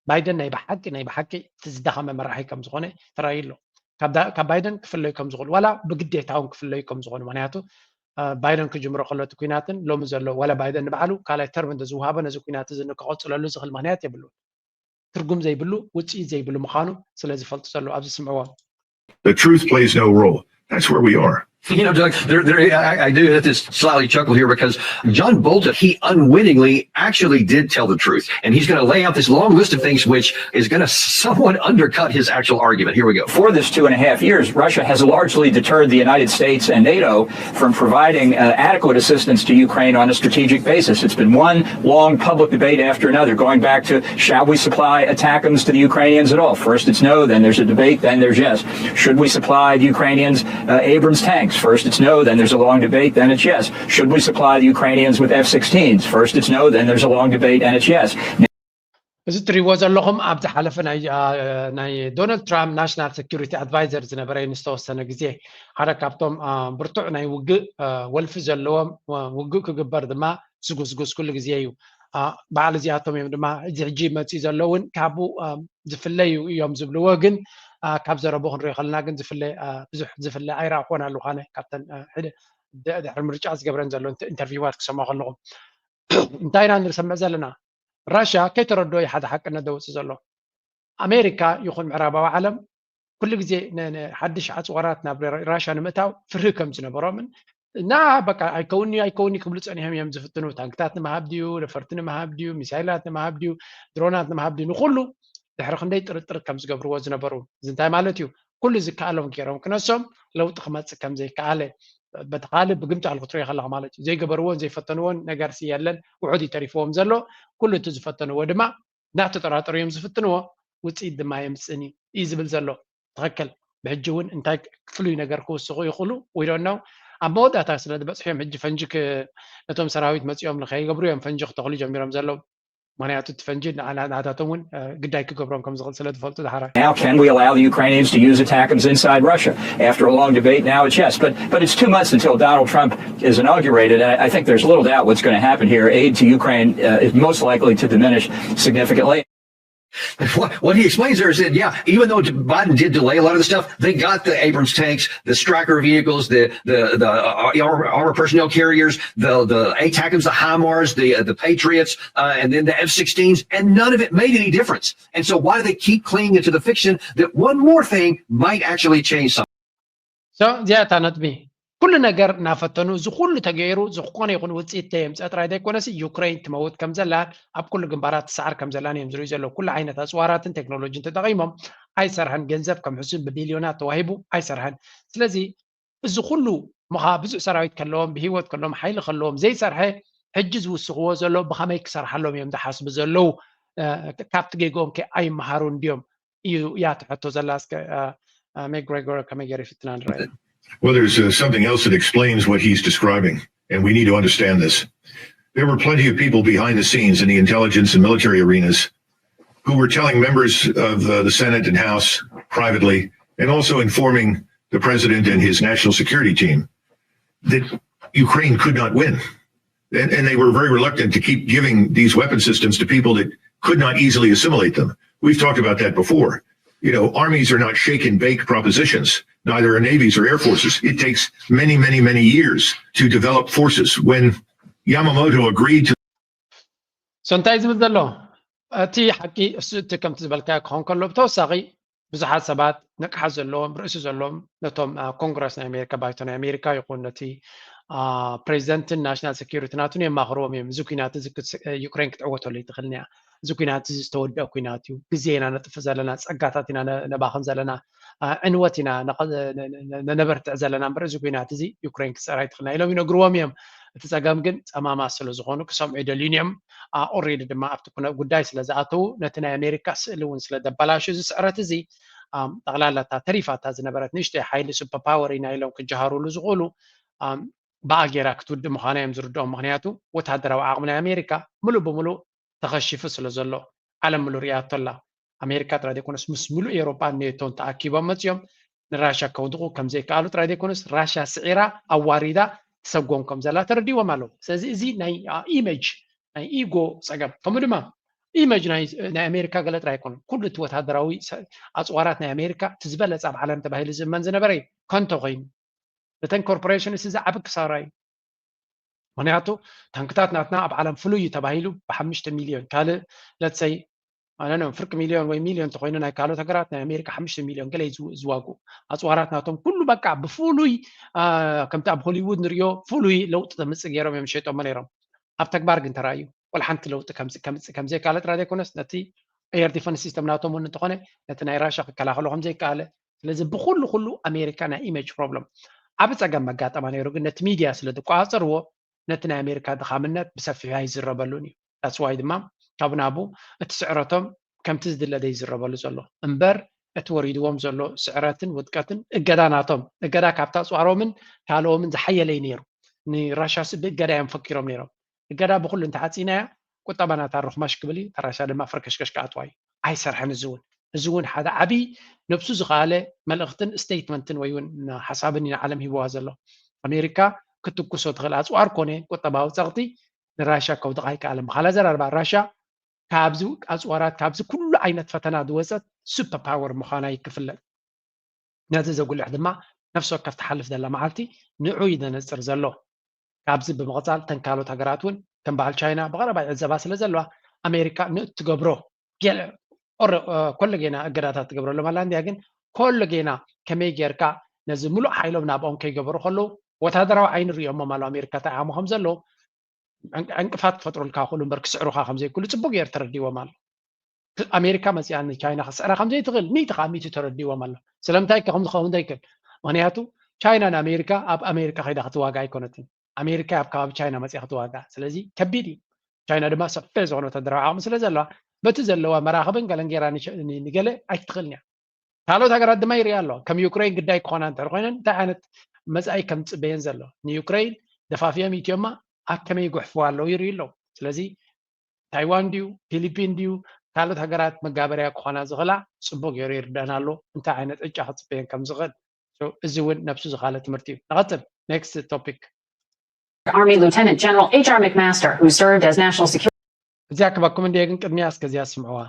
ባይደን ናይ ብሓቂ ናይ ብሓቂ እቲ ዝደኸመ መራሒ ከም ዝኾነ ተራእዩ ኣሎ። ካብ ባይደን ክፍለዩ ከም ዝኽእሉ ዋላ ብግዴታ እውን ክፍለዩ ከም ዝኾኑ ምክንያቱ ባይደን ክጅምሮ ከሎ እቲ ኩናትን ሎሚ ዘሎ ዋላ ባይደን ንባዕሉ ካልኣይ ተርም እንተዝወሃቦ ነዚ ኩናት እዚ ንክቐፅለሉ ዝኽእል ምክንያት የብሉን። ትርጉም ዘይብሉ ውፅኢት ዘይብሉ ምዃኑ ስለ ዝፈልጡ ዘለዉ ኣብዚ ስምዕዎም። The truth plays no role. That's where we are. You know, Doug, there, there, I, I do have to slightly chuckle here because John Bolton, he unwittingly actually did tell the truth. And he's going to lay out this long list of things which is going to somewhat undercut his actual argument. Here we go. For this two and a half years, Russia has largely deterred the United States and NATO from providing uh, adequate assistance to Ukraine on a strategic basis. It's been one long public debate after another, going back to, shall we supply ATACMS to the Ukrainians at all? First it's no, then there's a debate, then there's yes. Should we supply the Ukrainians uh, Abrams tanks? First it's no, then there's a long debate, then it's yes. Should we supply the Ukrainians with F sixteens? First it's no, then there's a long debate, and it's yes. እዚ እትሪእዎ ዘለኹም ኣብ ዝሓለፈ ናይ ዶናልድ ትራምፕ ናሽናል ሴኩሪቲ ኣድቫይዘር ዝነበረ ንዝተወሰነ ግዜ ሓደ ካብቶም ብርቱዕ ናይ ውግእ ወልፊ ዘለዎም፣ ውግእ ክግበር ድማ ዝጉስጉስ ኩሉ ግዜ እዩ። በዓል እዚኣቶም እዮም ድማ እዚ ሕጂ መፅኡ ዘለውን ካብኡ ዝፍለዩ እዮም ዝብልዎ። ግን ካብ ዘረቡ ክንሪኦ ከለና ግን ዝፍለ ብዙሕ ዝፍለ ኣይረኣኹዎን ኣለኹ ኣነ ካብተን ድሕሪ ምርጫ ዝገብረን ዘሎ ኢንተርቪዋት ክሰምዖ ከለኹ። እንታይ ኢና ንሰምዕ ዘለና? ራሽያ ከይተረድኦ እዩ ሓደ ሓቅነት ዘውፅእ ዘሎ። ኣሜሪካ ይኹን ምዕራባዊ ዓለም ኩሉ ግዜ ሓድሽ ኣፅዋራት ናብ ራሽያ ንምእታው ፍርሂ ከም ዝነበሮምን እና በቃ ኣይከውንዩ ኣይከውንዩ ክብሉ ፀኒሖም እዮም ዝፍትኑ። ታንክታት ንምሃብ ድዩ፣ ነፈርቲ ንምሃብ ድዩ፣ ሚሳይላት ንምሃብ ድዩ፣ ድሮናት ንምሃብ ድዩ፣ ንኩሉ ድሕሪ ክንደይ ጥርጥር ከም ዝገብርዎ ዝነበሩ። እዚ እንታይ ማለት እዩ? ኩሉ ዝከኣሎም ገይሮም ክነሶም ለውጢ ክመፅእ ከም ዘይከኣለ በቲ ካልእ ብግምጣል ክትሪኦ ከለካ ማለት እዩ። ዘይገበርዎን ዘይፈተንዎን ነገርሲ የለን። ውሑድ እዩ ተሪፍዎም ዘሎ። ኩሉ እቲ ዝፈተንዎ ድማ እናተጠራጠሩ እዮም ዝፍትንዎ። ውፅኢት ድማ የምፅእን እዩ እዩ ዝብል ዘሎ። ትኽክል። ብሕጂ እውን እንታይ ፍሉይ ነገር ክውስኹ ይኽእሉ? We don't know። ኣብ መወዳእታ ስለ ዝበፅሑ እዮም ሕጂ ፈንጂ ነቶም ሰራዊት መፂኦም ንከይገብሩ እዮም ፈንጂ ክተኽሉ ጀሚሮም ዘለዉ። ምክንያቱ እቲ ፈንጂ ናታቶም እውን ግዳይ ክገብሮም ከም ዝኽእል ስለ ዝፈልጡ። ዳሕራይ Now, can we allow the Ukrainians to use ATACMS inside Russia? After a long debate, now it's yes. But, but it's two months until Donald Trump is inaugurated, and I think there's little doubt what's going to happen here. Aid to Ukraine uh, is most likely to diminish significantly. What, what he explains there is that, yeah, even though Biden did delay a lot of the stuff, they got the Abrams tanks, the Stryker vehicles, the the the uh, armor, armor personnel carriers, the the ATACMS, the HIMARS, the uh, the Patriots, uh, and then the F-16s, and none of it made any difference. And so, why do they keep clinging into the fiction that one more thing might actually change something? So እዚኣ እታ ነጥቢ። ኩሉ ነገር እናፈተኑ እዚ ኩሉ ተገይሩ ዝኾነ ይኹን ውፅኢት ተየምፀ ጥራይ ዘይኮነሲ ዩክሬን ትመውት ከም ዘላን ኣብ ኩሉ ግንባራት ትሰዓር ከም ዘላን እዮም ዝርእዩ ዘለዉ። ኩሉ ዓይነት ኣፅዋራትን ቴክኖሎጂን ተጠቒሞም ኣይሰርሐን። ገንዘብ ከም ሕሱን ብቢልዮናት ተዋሂቡ ኣይሰርሐን። ስለዚ እዚ ኩሉ ምኻ ብዙሕ ሰራዊት ከለዎም ብሂወት ከለዎም ሓይሊ ከለዎም ዘይሰርሐ ሕጂ ዝውስኽዎ ዘሎ ብኸመይ ክሰርሓሎም እዮም ዝሓስቡ ዘለዉ? ካብቲ ጌግኦም ከ ኣይመሃሩን ድዮም? እዩ እያ ትሕቶ ዘላ። እስከ ሜግሬጎር ከመይ ገይሩ ይፍትና ንረኣዩ። Well, there's uh, something else that explains what he's describing, and we need to understand this. There were plenty of people behind the scenes in the intelligence and military arenas who were telling members of uh, the Senate and House privately, and also informing the president and his national security team, that Ukraine could not win. And, and they were very reluctant to keep giving these weapon systems to people that could not easily assimilate them. We've talked about that before. You know, armies are not shake and bake propositions. Neither are navies or air forces. It takes many, many, many years to develop forces. When Yamamoto agreed to so እንታይ ዝብል ዘሎ እቲ ሓቂ እሱ እቲ ከምቲ ዝበልካ ክኾን ከሎ ብተወሳኺ ብዙሓት ሰባት ንቕሓት ዘለዎም ርእሲ ዘለዎም ነቶም ኮንግረስ ናይ ኣሜሪካ ባይቶ ናይ ኣሜሪካ ይኹን ነቲ ፕሬዚደንትን ናሽናል ሴኪሪቲ ናቱን የማኽርዎም እዮም። እዚ ኩናት እዚ ዩክሬን ክትዕወተሉ ይትኽእል እያ። እዚ ኩናት እዚ ዝተወደአ ኩናት እዩ። ግዜ ኢና ነጥፍእ ዘለና፣ ፀጋታት ኢና ነባኽን ዘለና፣ ዕንወት ኢና ነበርትዕ ዘለና እምበር እዚ ኩናት እዚ ዩክሬን ክትፀራ ይትኽእልና ኢሎም ይነግርዎም እዮም። እቲ ፀገም ግን ፀማማት ስለ ዝኾኑ ክሰምዑ ይደልዩን እዮም። ኦሬዲ ድማ ኣብቲ ጉዳይ ስለ ዝኣተዉ ነቲ ናይ ኣሜሪካ ስእሊ እውን ስለ ደበላሹ እዚ ስዕረት እዚ ጠቕላላ እታ ተሪፋታ ዝነበረት ንእሽተይ ሓይሊ ሱፐር ፓወር ኢና ኢሎም ክጀሃሩሉ ዝኽእሉ ብኣ ጌራ ክትውድእ ምዃና እዮም ዝርድኦም። ምክንያቱ ወታደራዊ ዓቕሚ ናይ ኣሜሪካ ምሉእ ብምሉእ ተኸሺፉ ስለ ዘሎ ዓለም ምሉእ ርእያቶ ኣላ። ኣሜሪካ ጥራይ ዘይኮነስ ምስ ምሉእ ኤውሮጳን ኔቶን ተኣኪቦም መፂኦም ንራሽያ ከውድቑ ከም ዘይከኣሉ ጥራይ ዘይኮነስ ራሽያ ስዒራ ኣዋሪዳ ትሰጎም ከም ዘላ ተረዲዎም ኣለዉ። ስለዚ እዚ ናይ ኢሜጅ ናይ ኢጎ ፀገም ከምኡ ድማ ኢሜጅ ናይ ኣሜሪካ ገለ ጥራይ ኣይኮነን። ኩሉ እቲ ወታደራዊ ኣፅዋራት ናይ ኣሜሪካ እቲ ዝበለፀ ኣብ ዓለም ተባሂሉ ዝእመን ዝነበረ እዩ ከንቶ ኮይኑ ነተን ኮርፖሬሽንስ እዚ ዓቢ ክሳራ እዩ። ምክንያቱ ታንክታት ናትና ኣብ ዓለም ፍሉይ እዩ ተባሂሉ ብሓሙሽተ ሚልዮን ካልእ ለትሰይ ኣነነ ፍርቂ ሚልዮን ወይ ሚልዮን እንተኮይኑ ናይ ካልኦት ሃገራት ናይ ኣሜሪካ ሓሙሽተ ሚልዮን ገለ እዩ ዝዋግኡ። ኣፅዋራት ናቶም ኩሉ በቃ ብፍሉይ ከምቲ ኣብ ሆሊውድ ንሪኦ ፍሉይ ለውጢ ተምፅእ ገይሮም እዮም ሸይጦሞ ነይሮም። ኣብ ተግባር ግን ተራእዩ ወላ ሓንቲ ለውጢ ከምፅእ ከምፅእ ከምዘይካለ ጥራይ ዘይኮነስ ነቲ ኤር ዲፈንስ ሲስተም ናቶም እውን እንተኾነ ነቲ ናይ ራሻ ክከላኸሎ ከምዘይከኣለ። ስለዚ ብኩሉ ኩሉ ኣሜሪካ ናይ ኢሜጅ ፕሮብለም ዓብ ፀገም መጋጠማ ነይሩ። ግን ነቲ ሚድያ ስለ ዝቆፃፀርዎ ነቲ ናይ ኣሜሪካ ድኻምነት ብሰፊሑ ኣይዝረበሉን እዩ። ዳትስ ዋይ ድማ ካብ ናቡ እቲ ስዕረቶም ከምቲ ዝድለ ዘይዝረበሉ ዘሎ እምበር እቲ ወሪድዎም ዘሎ ስዕረትን ውድቀትን እገዳ ናቶም እገዳ ካብታ ኣፅዋሮምን ካልኦምን ዝሓየለ እዩ ነይሩ። ንራሻ ሲ ብእገዳ እዮም ፈኪሮም ነይሮም። እገዳ ብኩሉ እንተዓፂናያ ቁጠባ ናታ ርኽማሽ ክብል እዩ። ተራሻ ድማ ፈርከሽከሽ ክኣትዋ እዩ። ኣይሰርሐን። እዚ እውን እዚ እውን ሓደ ዓብዪ ነብሱ ዝኸኣለ መልእኽትን ስቴትመንትን ወይ እውን ሓሳብን እዩ ንዓለም ሂብዋ ዘሎ። ኣሜሪካ ክትኩሶ ትኽእል ኣፅዋር ኮነ ቁጠባዊ ፀቕጢ ንራሻ ከውድቓ ኣይከኣለ። ብኻላ ዘራርባ ራሻ ካብዚ ኣፅዋራት ካብዚ ኩሉ ዓይነት ፈተና ዝወፀት ሱፐር ፓወር ምዃና ይክፍለጥ። ነዚ ዘጉልሕ ድማ ነፍሲ ወከፍ ትሓልፍ ዘላ መዓልቲ ንዑ እዩ ዘነፅር ዘሎ። ካብዚ ብምቕፃል ተን ካልኦት ሃገራት እውን ከም በዓል ቻይና ብቐረባ ይዕዘባ ስለ ዘለዋ ኣሜሪካ ንእትገብሮ ገለ ኮሎ ጌና እገዳታት ትገብረሎም ኣላ እንዲያ። ግን ኮሎ ጌና ከመይ ጌርካ ነዚ ሙሉእ ሓይሎም ናብኦም ከይገበሩ ከለዉ ወታደራዊ ዓይኒ ሪኦሞም ኣሎ ኣሜሪካ እንታይ ዓቕሚ ከም ዘለዎም ዕንቅፋት ክፈጥሩልካ ክእሉ እምበር ክስዕሩካ ከምዘይክእሉ ፅቡቅ ገይሩ ተረዲዎም ኣሎ። ኣሜሪካ መፂኣ ንቻይና ክስዕራ ከምዘይትኽእል ሚእቲ ካብ ሚእቲ ተረዲዎም ኣሎ። ስለምንታይ ከ ከምዚ ክኸውን ዘይክእል? ምክንያቱ ቻይና ንኣሜሪካ ኣብ ኣሜሪካ ከይዳ ክትዋጋ ኣይኮነትን። ኣሜሪካ ኣብ ከባቢ ቻይና መፂኣ ክትዋጋ። ስለዚ ከቢድ እዩ። ቻይና ድማ ሰፊሕ ዝኾነ ወታደራዊ ዓቕሚ ስለ ዘለዋ በቲ ዘለዋ መራኽብን ገለን ገይራ ንገለ ኣይትኽእልን እያ። ካልኦት ሃገራት ድማ ይሪኣ ኣለዋ። ከም ዩክሬን ግዳይ ክኾና እንተ ኮይነን እንታይ ዓይነት መፃኢ ከም ዝፅበየን ዘሎ ንዩክሬን ደፋፊኦም ኢትዮማ ኣብ ከመይ ይጉሕፍዋ ኣለዉ ይርኢ ኣለዉ። ስለዚ ታይዋን ድዩ ፊሊፒን ድዩ ካልኦት ሃገራት መጋበርያ ክኾና ዝኽእላ ፅቡቅ ገይሩ ይርዳና ኣሎ እንታይ ዓይነት ዕጫ ክፅበየን ከም ዝኽእል። እዚ እውን ነብሱ ዝኻለ ትምህርቲ እዩ። ንቐፅል። ኔክስት ቶፒክ። Army Lieutenant General H R McMaster, who served as National Security እዚኣ ክባኩም እንድየ ግን ቅድሚያ እስከ እዚኣ ስምዕዋ።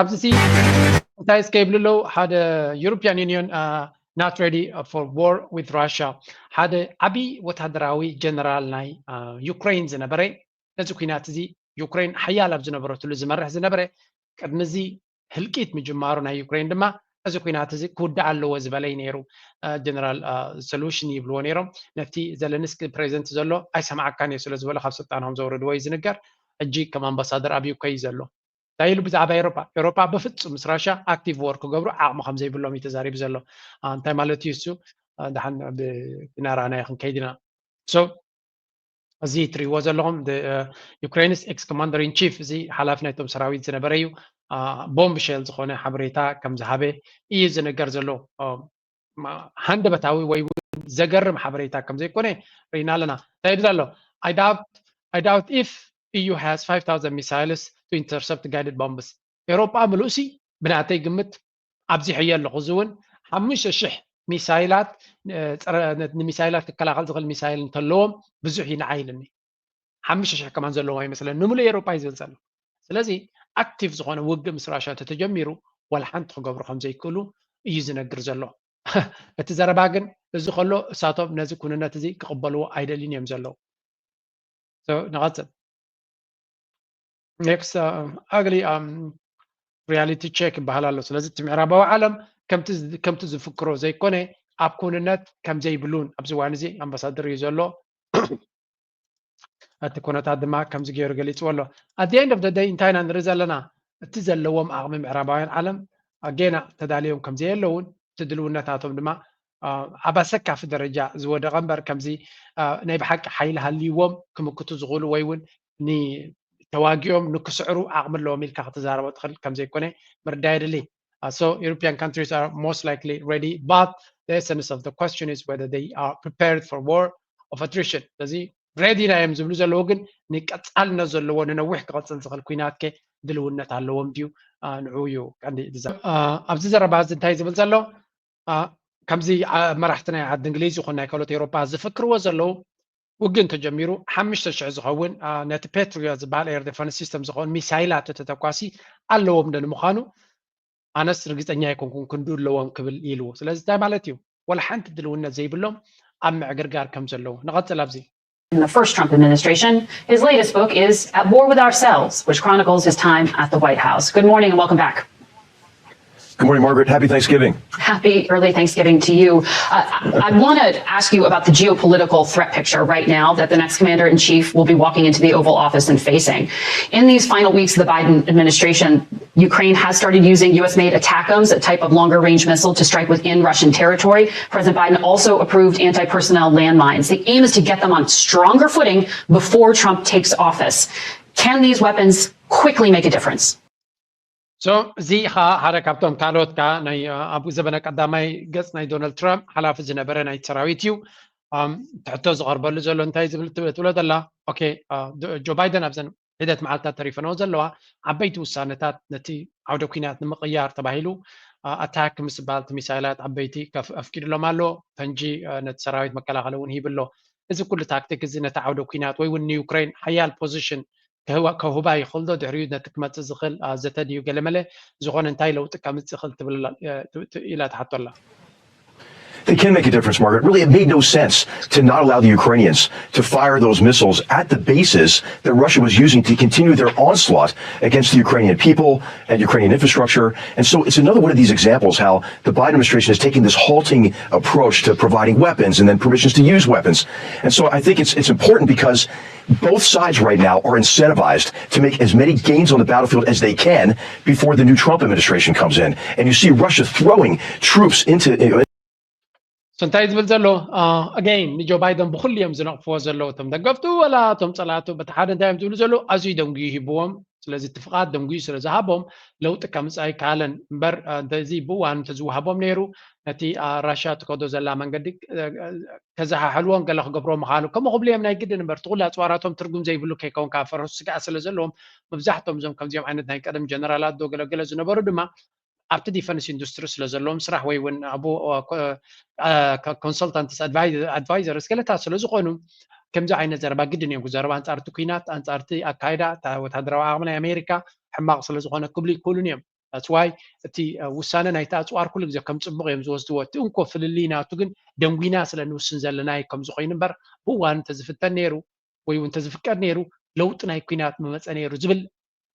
ኣብዚ ሲ እንታይ እስከ ይብሉ ኣለዉ? ሓደ European Union not ready for war with Russia ሓደ ዓብዪ ወታደራዊ ጀነራል ናይ ዩክሬን ዝነበረ ነዚ ኩናት እዚ ዩክሬን ሓያል ኣብ ዝነበረትሉ ዝመርሕ ዝነበረ ቅድሚ እዚ ህልቂት ምጅማሩ ናይ ዩክሬን ድማ እዚ ኩናት እዚ ክውዳእ ኣለዎ ዝበለ እዩ ነይሩ። ጀነራል ሰሉሽን ይብልዎ ነይሮም። ነቲ ዘለንስኪ ፕሬዚደንት ዘሎ ኣይሰማዓካን እየ ስለ ዝበሎ ካብ ስልጣኖም ዘውረድዎ እዩ ዝንገር። ሕጂ ከም ኣምባሳደር ኣብ ዩኬ እዩ ዘሎ። እንታይ ኢሉ ብዛዕባ ኤሮፓ? ኤሮፓ ብፍጹም ምስ ራሻ ኣክቲቭ ዎር ክገብሩ ዓቕሚ ከም ዘይብሎም እዩ ተዛሪቡ ዘሎ። እንታይ ማለት እዩ እሱ? ደሓን ብናራናዮ ክንከይድ ኢና። So እዚ ትሪእዎ ዘለኹም ዩክሬንስ ኤክስ ኮማንደር ኢን ቺፍ እዚ ሓላፊ ናይቶም ሰራዊት ዝነበረ እዩ። ቦምብ ሼል ዝኾነ ሓበሬታ ከም ዝሃበ እዩ ዝነገር ዘሎ። ሃንደበታዊ ወይ እውን ዘገርም ሓበሬታ ከም ዘይኮነ ርኢና ኣለና። እንታይ ይብል ኣሎ? I doubt if E U has five thousand missiles to intercept guided bombs. ኤሮጳ ምሉእሲ ብናተይ ግምት ኣብዚሐዮ ኣለኹ። እዚ እውን ሓሙሽተ ሽሕ ሚሳይላት ንሚሳይላት ክከላኸል ዝኽእል ሚሳይል እንተለዎም ብዙሕ እዩ ንዓይ ኢልኒ። ሓሙሽተ ሽሕ ከማን ዘለዎም ኣይመስለን ንምሉእ ኤሮጳ እዩ ዝብል ዘሎ። ስለዚ ኣክቲቭ ዝኾነ ውግእ ምስ ራሻ እንተተጀሚሩ ዋላ ሓንቲ ክገብሩ ከም ዘይክእሉ እዩ ዝነግር ዘሎ። እቲ ዘረባ ግን እዚ ከሎ እሳቶም ነዚ ኩንነት እዚ ክቕበልዎ ኣይደልዩን እዮም ዘለዉ። ንቐፅል። ኔክስት ኣግሊ ሪያሊቲ ቼክ ይበሃል ኣሎ። ስለዚ እቲ ምዕራባዊ ዓለም ከምቲ ዝፍክሮ ዘይኮነ ኣብ ኩንነት ከም ዘይብሉን ኣብዚ እዋን እዚ ኣምባሳደር እዩ ዘሎ። እቲ ኩነታት ድማ ከምዚ ገይሩ ገሊፅዎ ኣሎ። At the end of the day እንታይ ኢና ንርኢ ዘለና? እቲ ዘለዎም ዓቕሚ ምዕራባውያን ዓለም ጌና ተዳልዮም ከም ዘየለውን እቲ ድልውነታቶም ድማ ኣብ ኣሰካፊ ደረጃ ዝወደቐ እምበር ከምዚ ናይ ብሓቂ ሓይሊ ሃልይዎም ክምክቱ ዝኽእሉ ወይ እውን ተዋጊኦም ንክስዕሩ ዓቕሚ ኣለዎም ኢልካ ክትዛረቦ ትኽእል ከም ዘይኮነ ምርዳእ የድሊ። So European countries are most likely ready, but the essence of the question is whether they are prepared for war of attrition. ስለዚ ሬዲ ኢና እዮም ዝብሉ ዘለዉ ግን ንቀፃልነት ዘለዎ ንነዊሕ ክቐፅል ዝኽእል ኩናት ከ ድልውነት ኣለዎም ድዩ? ንዑ እዩ ቀንዲ። ኣብዚ ዘረባ እዚ እንታይ ዝብል ዘሎ? ከምዚ መራሕቲ ናይ ዓዲ እንግሊዝ ይኹን ናይ ካልኦት ኤውሮጳ ዝፍክርዎ ዘለዉ ውግእ እንተጀሚሩ ሓሙሽተ ሽሕ ዝኸውን ነቲ ፔትሪዮት ዝበሃል ኤር ዲፈንስ ሲስተም ዝኸውን ሚሳይላት ተተኳሲ ኣለዎም ዶ ንምዃኑ ኣነስ ርግፀኛ ኣይኮንኩን ክንዱ ኣለዎም ክብል ኢልዎ። ስለዚ እንታይ ማለት እዩ? ወላ ሓንቲ ድልውነት ዘይብሎም ኣብ ምዕግርጋር ከም ዘለዉ ንቐፅል። ኣብዚ in the first Trump administration. His latest book is At War with Ourselves, which chronicles his time at the White House. Good morning and welcome back. Good morning, Margaret. Happy Thanksgiving. Happy early Thanksgiving to you. Uh, I, I want to ask you about the geopolitical threat picture right now that the next commander in chief will be walking into the Oval Office and facing. In these final weeks of the Biden administration, Ukraine has started using U S made ATACMS, a type of longer range missile to strike within Russian territory. President Biden also approved anti personnel landmines. The aim is to get them on stronger footing before Trump takes office. Can these weapons quickly make a difference? So እዚ ኸዓ ሓደ ካብቶም ካልኦት ከዓ ናይ ኣብኡ ዘበነ ቀዳማይ ገፅ ናይ ዶናልድ ትራምፕ ሓላፊ ዝነበረ ናይ ሰራዊት እዩ። ትሕቶ ዝቐርበሉ ዘሎ እንታይ ዝብል ትብሎ ዘላ? ኦኬ፣ ጆ ባይደን ኣብዘን ሒደት መዓልታት ተሪፈንኦ ዘለዋ ዓበይቲ ውሳነታት ነቲ ዓውደ ኲናት ንምቕያር ተባሂሉ ኣታክ ምስ ዝበሃል እቲ ሚሳይላት ዓበይቲ ኣፍቂድሎም ኣሎ። ፈንጂ ነቲ ሰራዊት መከላኸሊ እውን ሂብሎ። እዚ ኩሉ ታክቲክ እዚ ነቲ ዓውደ ኲናት ወይ እውን ንዩክሬን ሓያል ፖዚሽን ከህባ ይኽእል ዶ? ድሕሪኡ ነቲ ክመፅእ ዝኽእል ዘተ ድዩ ገለመለ ዝኾነ እንታይ ለውጢ ከምፅእ ይኽእል ትብል ኢላ ትሓቶ ኣላ። They can make a difference, Margaret. Really, it made no sense to not allow the Ukrainians to fire those missiles at the bases that Russia was using to continue their onslaught against the Ukrainian people and Ukrainian infrastructure. And so it's another one of these examples how the Biden administration is taking this halting approach to providing weapons and then permissions to use weapons. And so I think it's, it's important because both sides right now are incentivized to make as many gains on the battlefield as they can before the new Trump administration comes in. And you see Russia throwing troops into እንታይ ዝብል ዘሎ ኣገይን ንጆ ባይደን ብኩሉ እዮም ዝነቕፍዎ ዘለዉ እቶም ደገፍቱ ወላ እቶም ፀላእቱ በቲ ሓደ እንታይ እዮም ዝብሉ ዘለዉ ኣዝዩ ደንጉዩ ሂብዎም። ስለዚ እቲ ፍቓድ ደንጉዩ ስለ ዝሃቦም ለውጢ ከምፅእ ኣይከኣለን እምበር እንተዚ ብእዋኑ እንተዝወሃቦም ነይሩ ነቲ ራሽያ ትከዶ ዘላ መንገዲ ከዘሓሕልዎን ገለ ክገብሮ ምዃኑ ከምኡ ክብሉ እዮም ናይ ግድን እምበር ትኩሉ ኣፅዋራቶም ትርጉም ዘይብሉ ከይከውን ካብ ፈረሱ ስግኣት ስለ ዘለዎም መብዛሕቶም እዞም ከምዚኦም ዓይነት ናይ ቀደም ጀነራላት ዶ ገለገለ ዝነበሩ ድማ ኣብቲ ዲፈንስ ኢንዱስትሪ ስለ ዘለዎም ስራሕ ወይ እውን ኣብ ኮንሰልታንትስ ኣድቫይዘርስ ገለታት ስለ ዝኾኑ ከምዚ ዓይነት ዘረባ ግድን እዮም ክዘረባ ኣንፃርቲ ኩናት ኣንፃርቲ ኣካይዳ ወታደራዊ ዓቕሚ ናይ ኣሜሪካ ሕማቕ ስለ ዝኾነ ክብሉ ይክእሉን እዮም። That's why እቲ ውሳነ ናይቲ ኣፅዋር ኩሉ ግዜ ከም ፅቡቕ እዮም ዝወስድዎ። እቲ እንኮ ፍልልይ ናቱ ግን ደንጉና ስለ ንውስን ዘለናይ ከምዚ ኮይኑ እምበር ብእዋኑ እንተዝፍተን ነይሩ ወይ እውን እንተዝፍቀድ ነይሩ ለውጢ ናይ ኩናት ምመፀ ነይሩ ዝብል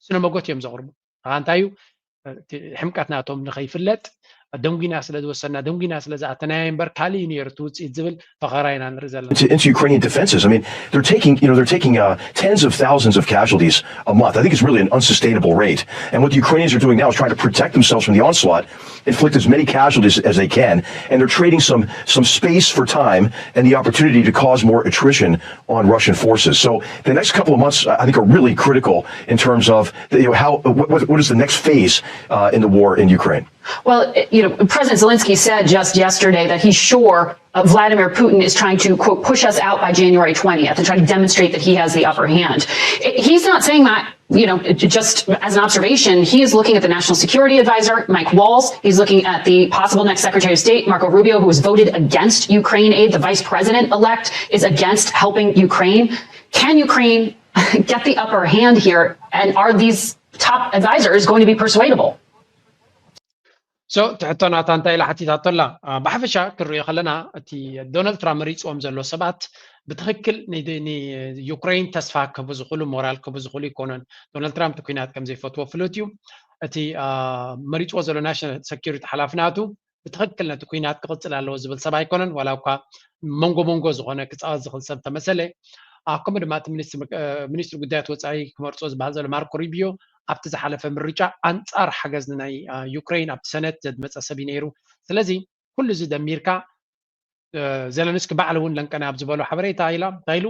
ስነ መጎት እዮም ዘቕርቡ። ከዓ እንታይ እዩ ሕምቀት ናቶም ንኸይፍለጥ ደንጉና ስለ ዝወሰና ደንጉና ስለ ዝኣተናያ እምበር ካልእ እዩ ነይሩ እቲ ውፅኢት ዝብል ፈኸራ ኢና ንርኢ ዘለና። into, into Ukrainian defenses. I mean, they're taking, you know, they're taking uh, tens of thousands of casualties a month. I think it's really an unsustainable rate. And what the Ukrainians are doing now is trying to protect themselves from the onslaught, inflict as many casualties as they can, and they're trading some some space for time and the opportunity to cause more attrition on Russian forces. So the next couple of months, I think, are really critical in terms of the, you know, how what, what is the next phase uh, in the war in Ukraine. Well, you know, President Zelensky said just yesterday that he's sure uh, Vladimir Putin is trying to, quote, push us out by January twentieth and try to demonstrate that he has the upper hand. He's not saying that, you know, just as an observation. He is looking at the National Security Advisor, Mike Waltz. He's looking at the possible next Secretary of State, Marco Rubio, who has voted against Ukraine aid. The vice president elect is against helping Ukraine. Can Ukraine get the upper hand here? And are these top advisors going to be persuadable? So ትሕቶ ናታ እንታይ ኢላ ሓቲታቶ ኣላ? ብሓፈሻ ክንሪኦ ከለና እቲ ዶናልድ ትራምፕ መሪፅዎም ዘሎ ሰባት ብትክክል ንዩክሬን ተስፋ ክህቡ ዝኽእሉ ሞራል ክህቡ ዝኽእሉ ኣይኮኑን። ዶናልድ ትራምፕ ኩናት ከም ዘይፈትዎ ፍሉጥ እዩ። እቲ መሪፅዎ ዘሎ ናሽናል ሰኪሪቲ ሓላፊ ናቱ ብትክክል ነቲ ኩናት ክቕፅል ኣለዎ ዝብል ሰብ ኣይኮነን። ዋላ እኳ መንጎ መንጎ ዝኾነ ክፃወት ዝኽእል ሰብ ተመሰለ ከምኡ ድማ እቲ ሚኒስትሪ ጉዳያት ወፃኢ ክመርፆ ዝበሃል ዘሎ ማርኮ ሪቢዮ ኣብቲ ዝሓለፈ ምርጫ ኣንፃር ሓገዝ ንናይ ዩክሬን ኣብቲ ሰነት ዘድመፀ ሰብ እዩ ነይሩ። ስለዚ ኩሉ እዚ ደሚርካ ዘለንስኪ ባዕሉ እውን ለንቀና ኣብ ዝበሎ ሓበሬታ ኢላ እንታይ ኢሉ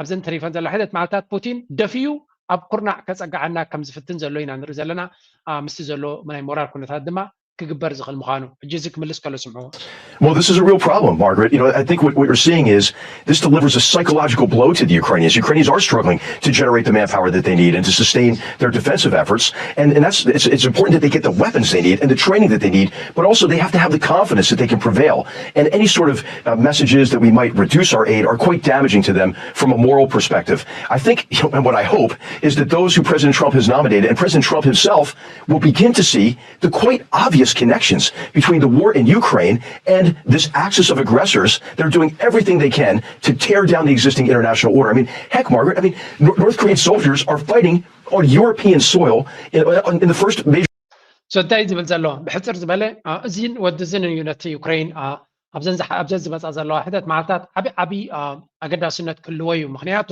ኣብዘን ተሪፈን ዘሎ ሕደት መዓልታት ፑቲን ደፊኡ ኣብ ኩርናዕ ከፀግዓና ከም ዝፍትን ዘሎ ኢና ንርኢ ዘለና። ምስቲ ዘሎ ናይ ሞራል ኩነታት ድማ ክግበር ዝኽእል ምዃኑ ሕጂ እዚ ክምልስ ከሎ ስምዑ። Well, this is a real problem, Margaret. You know, I think what, what you're seeing is this delivers a psychological blow to the Ukrainians. Ukrainians are struggling to generate the manpower that they need and to sustain their defensive efforts. And, and that's it's, it's important that they get the weapons they need and the training that they need, but also they have to have the confidence that they can prevail. And any sort of uh, messages that we might reduce our aid are quite damaging to them from a moral perspective. I think, you know, and what I hope is that those who President Trump has nominated and President Trump himself will begin to see the quite obvious connections between the war in Ukraine and this axis of aggressors that are doing everything they can to tear down the existing international order. I mean, heck, Margaret, I mean, Nor- North Korean soldiers are fighting on European soil in, in the first major So እንታይ ዝብል ዘሎ ብሕፅር ዝበለ እዚን ወዲ እዝን እዩ ነቲ ዩክሬን ኣብዘን ዝመፃ ዘለዋ ሕደት መዓልታት ዓብ ዓብ ኣገዳስነት ክህልዎ እዩ። ምክንያቱ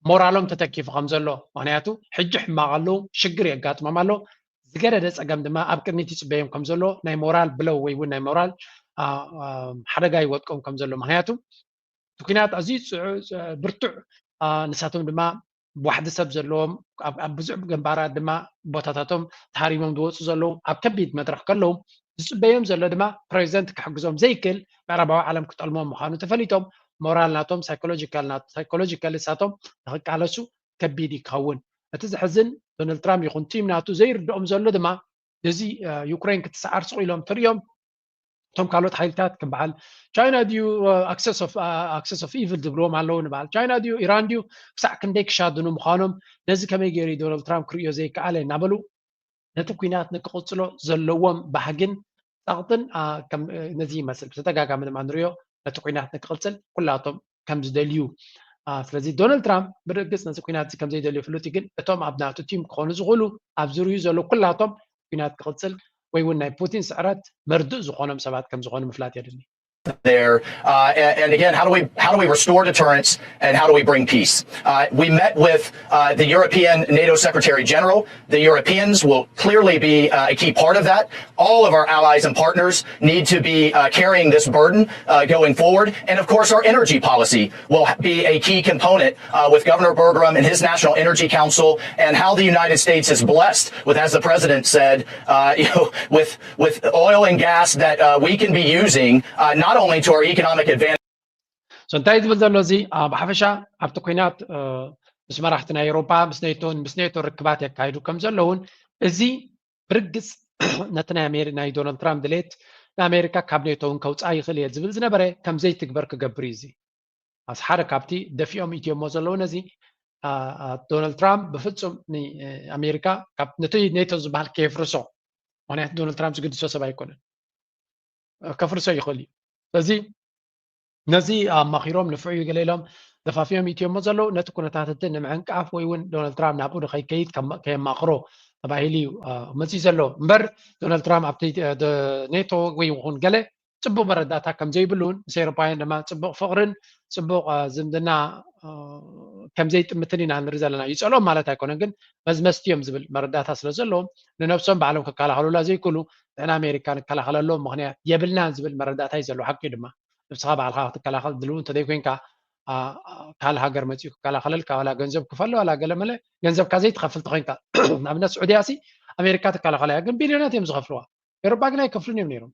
ሞራሎም ተተኪፉ ከም ዘሎ፣ ምክንያቱ ሕጂ ሕማቕ ኣለዉ፣ ሽግር የጋጥሞም ኣሎ፣ ዝገደደ ፀገም ድማ ኣብ ቅድሚት ይፅበዮም ከም ዘሎ ናይ ሞራል ብለው ወይ እውን ናይ ሞራል ሓደጋ ይወድቆም ከም ዘሎ። ምክንያቱ እቲ ኩናት ኣዝዩ ብርቱዕ፣ ንሳቶም ድማ ብዋሕዲ ሰብ ዘለዎም ኣብ ብዙሕ ግንባራት ድማ ቦታታቶም ተሃሪሞም ዝወፁ ዘለዉ ኣብ ከቢድ መድረክ ከለዉ ዝፅበዮም ዘሎ ድማ ፕሬዚደንት ክሕግዞም ዘይክእል ምዕራባዊ ዓለም ክጠልሞም ምዃኑ ተፈሊጦም ሞራል ናቶም ሳይኮሎጂካል ናቱ ሳይኮሎጂካል እሳቶም ንክቃለሱ ከቢድ ይኸውን። እቲ ዝሕዝን ዶናልድ ትራምፕ ይኹን ቲም ናቱ ዘይርድኦም ዘሎ ድማ ነዚ ዩክሬን ክትሰዓር ስቕ ኢሎም ተርእዮም እቶም ካልኦት ሓይልታት ከም በዓል ቻይና ድዩ ኣክሰስ ኦፍ ኢቭል ዝብልዎም ኣለዉ ንበዓል ቻይና ድዩ ኢራን ድዩ ክሳዕ ክንደይ ክሻድኑ ምዃኖም ነዚ ከመይ ገይሩ ዶናልድ ትራምፕ ክርእዮ ዘይከኣለ እናበሉ ነቲ ኩናት ንክቕፅሎ ዘለዎም ባህግን ፃቕጥን ነዚ ይመስል። ብተደጋጋሚ ድማ ንሪኦ ነቲ ኩናት ንክቕፅል ኩላቶም ከም ዝደልዩ ስለዚ ዶናልድ ትራምፕ ብርግፅ ነዚ ኩናት እዚ ከም ዘይደልዩ ፍሉጥ እዩ። ግን እቶም ኣብ ናቱ ቲም ክኾኑ ዝኽእሉ ኣብ ዝርዩ ዘሎ ኩላቶም ኩናት ክቕፅል ወይ እውን ናይ ፑቲን ስዕረት መርድእ ዝኾኖም ሰባት ከም ዝኾኑ ምፍላጥ የድሊ። there. Uh, and, and, again, how do we how do we restore deterrence and how do we bring peace? Uh, we met with uh, the European NATO Secretary General. The Europeans will clearly be uh, a key part of that. All of our allies and partners need to be uh, carrying this burden uh, going forward. And of course, our energy policy will be a key component uh, with Governor Bergrum and his National Energy Council and how the United States is blessed with, as the president said, uh, you know, with with oil and gas that uh, we can be using uh, not only to our economic advantage. So እንታይ ዝብል ዘሎ እዚ ብሓፈሻ ኣብቲ ኩናት ምስ መራሕቲ ናይ ኤሮፓ ምስ ኔቶን ምስ ኔቶ ርክባት የካይዱ ከም ዘለውን እዚ ብርግፅ ነቲ ናይ ኣሜሪ ናይ ዶናልድ ትራምፕ ድሌት ንኣሜሪካ ካብ ኔቶ እውን ከውፅኣ ይኽእል እየ ዝብል ዝነበረ ከም ዘይትግበር ክገብር እዩ። እዚ ሓደ ካብቲ ደፊኦም ኢትዮሞ ዘለዉ ነዚ ዶናልድ ትራምፕ ብፍፁም ንኣሜሪካ ነቲ ኔቶ ዝበሃል ከየፍርሶ ምክንያቱ ዶናልድ ትራምፕ ዝግድሶ ሰብ ኣይኮነን ከፍርሶ ይኽእል እዩ። ስለዚ ነዚ ኣማኺሮም ንፍዑ ገለ ኢሎም ደፋፊኦም ኢትዮሞ ዘለዉ ነቲ ኩነታት እቲ ንምዕንቃፍ ወይ እውን ዶናልድ ትራምፕ ናብኡ ንኸይከይድ ከየማኽሮ ተባሂሉ እዩ መፅኡ ዘሎ እምበር ዶናልድ ትራምፕ ኣብቲ ኔቶ ወይ ይኹን ገለ ፅቡቅ መረዳእታ ከም ዘይብሉን ምስ ኤሮፓውያን ድማ ፅቡቅ ፍቅርን ፅቡቅ ዝምድና ከም ዘይጥምትን ኢና ንርኢ ዘለና። ይፀልኦም ማለት ኣይኮነን፣ ግን መዝመዝቲ እዮም ዝብል መረዳእታ ስለ ዘለዎም ንነብሶም ባዕሎም ክከላኸሉላ ዘይክእሉ ንሕና ኣሜሪካ ንከላኸለሎም ምክንያት የብልናን ዝብል መረዳእታ እዩ ዘለዎ። ሓቂ ድማ ንብስኻ ባዕልካ ክትከላኸል ድልው እንተዘይኮይንካ ካልእ ሃገር መፂኡ ክከላኸለልካ ዋላ ገንዘብ ክፈሎ ዋላ ገለመለ ገንዘብካ ዘይትኸፍል ተኮይንካ ንኣብነት ስዑድያ ሲ ኣሜሪካ ትከላኸላ እያ፣ ግን ቢልዮናት እዮም ዝኸፍልዋ። ኤሮፓ ግን ኣይከፍሉን እዮም ነይሮም።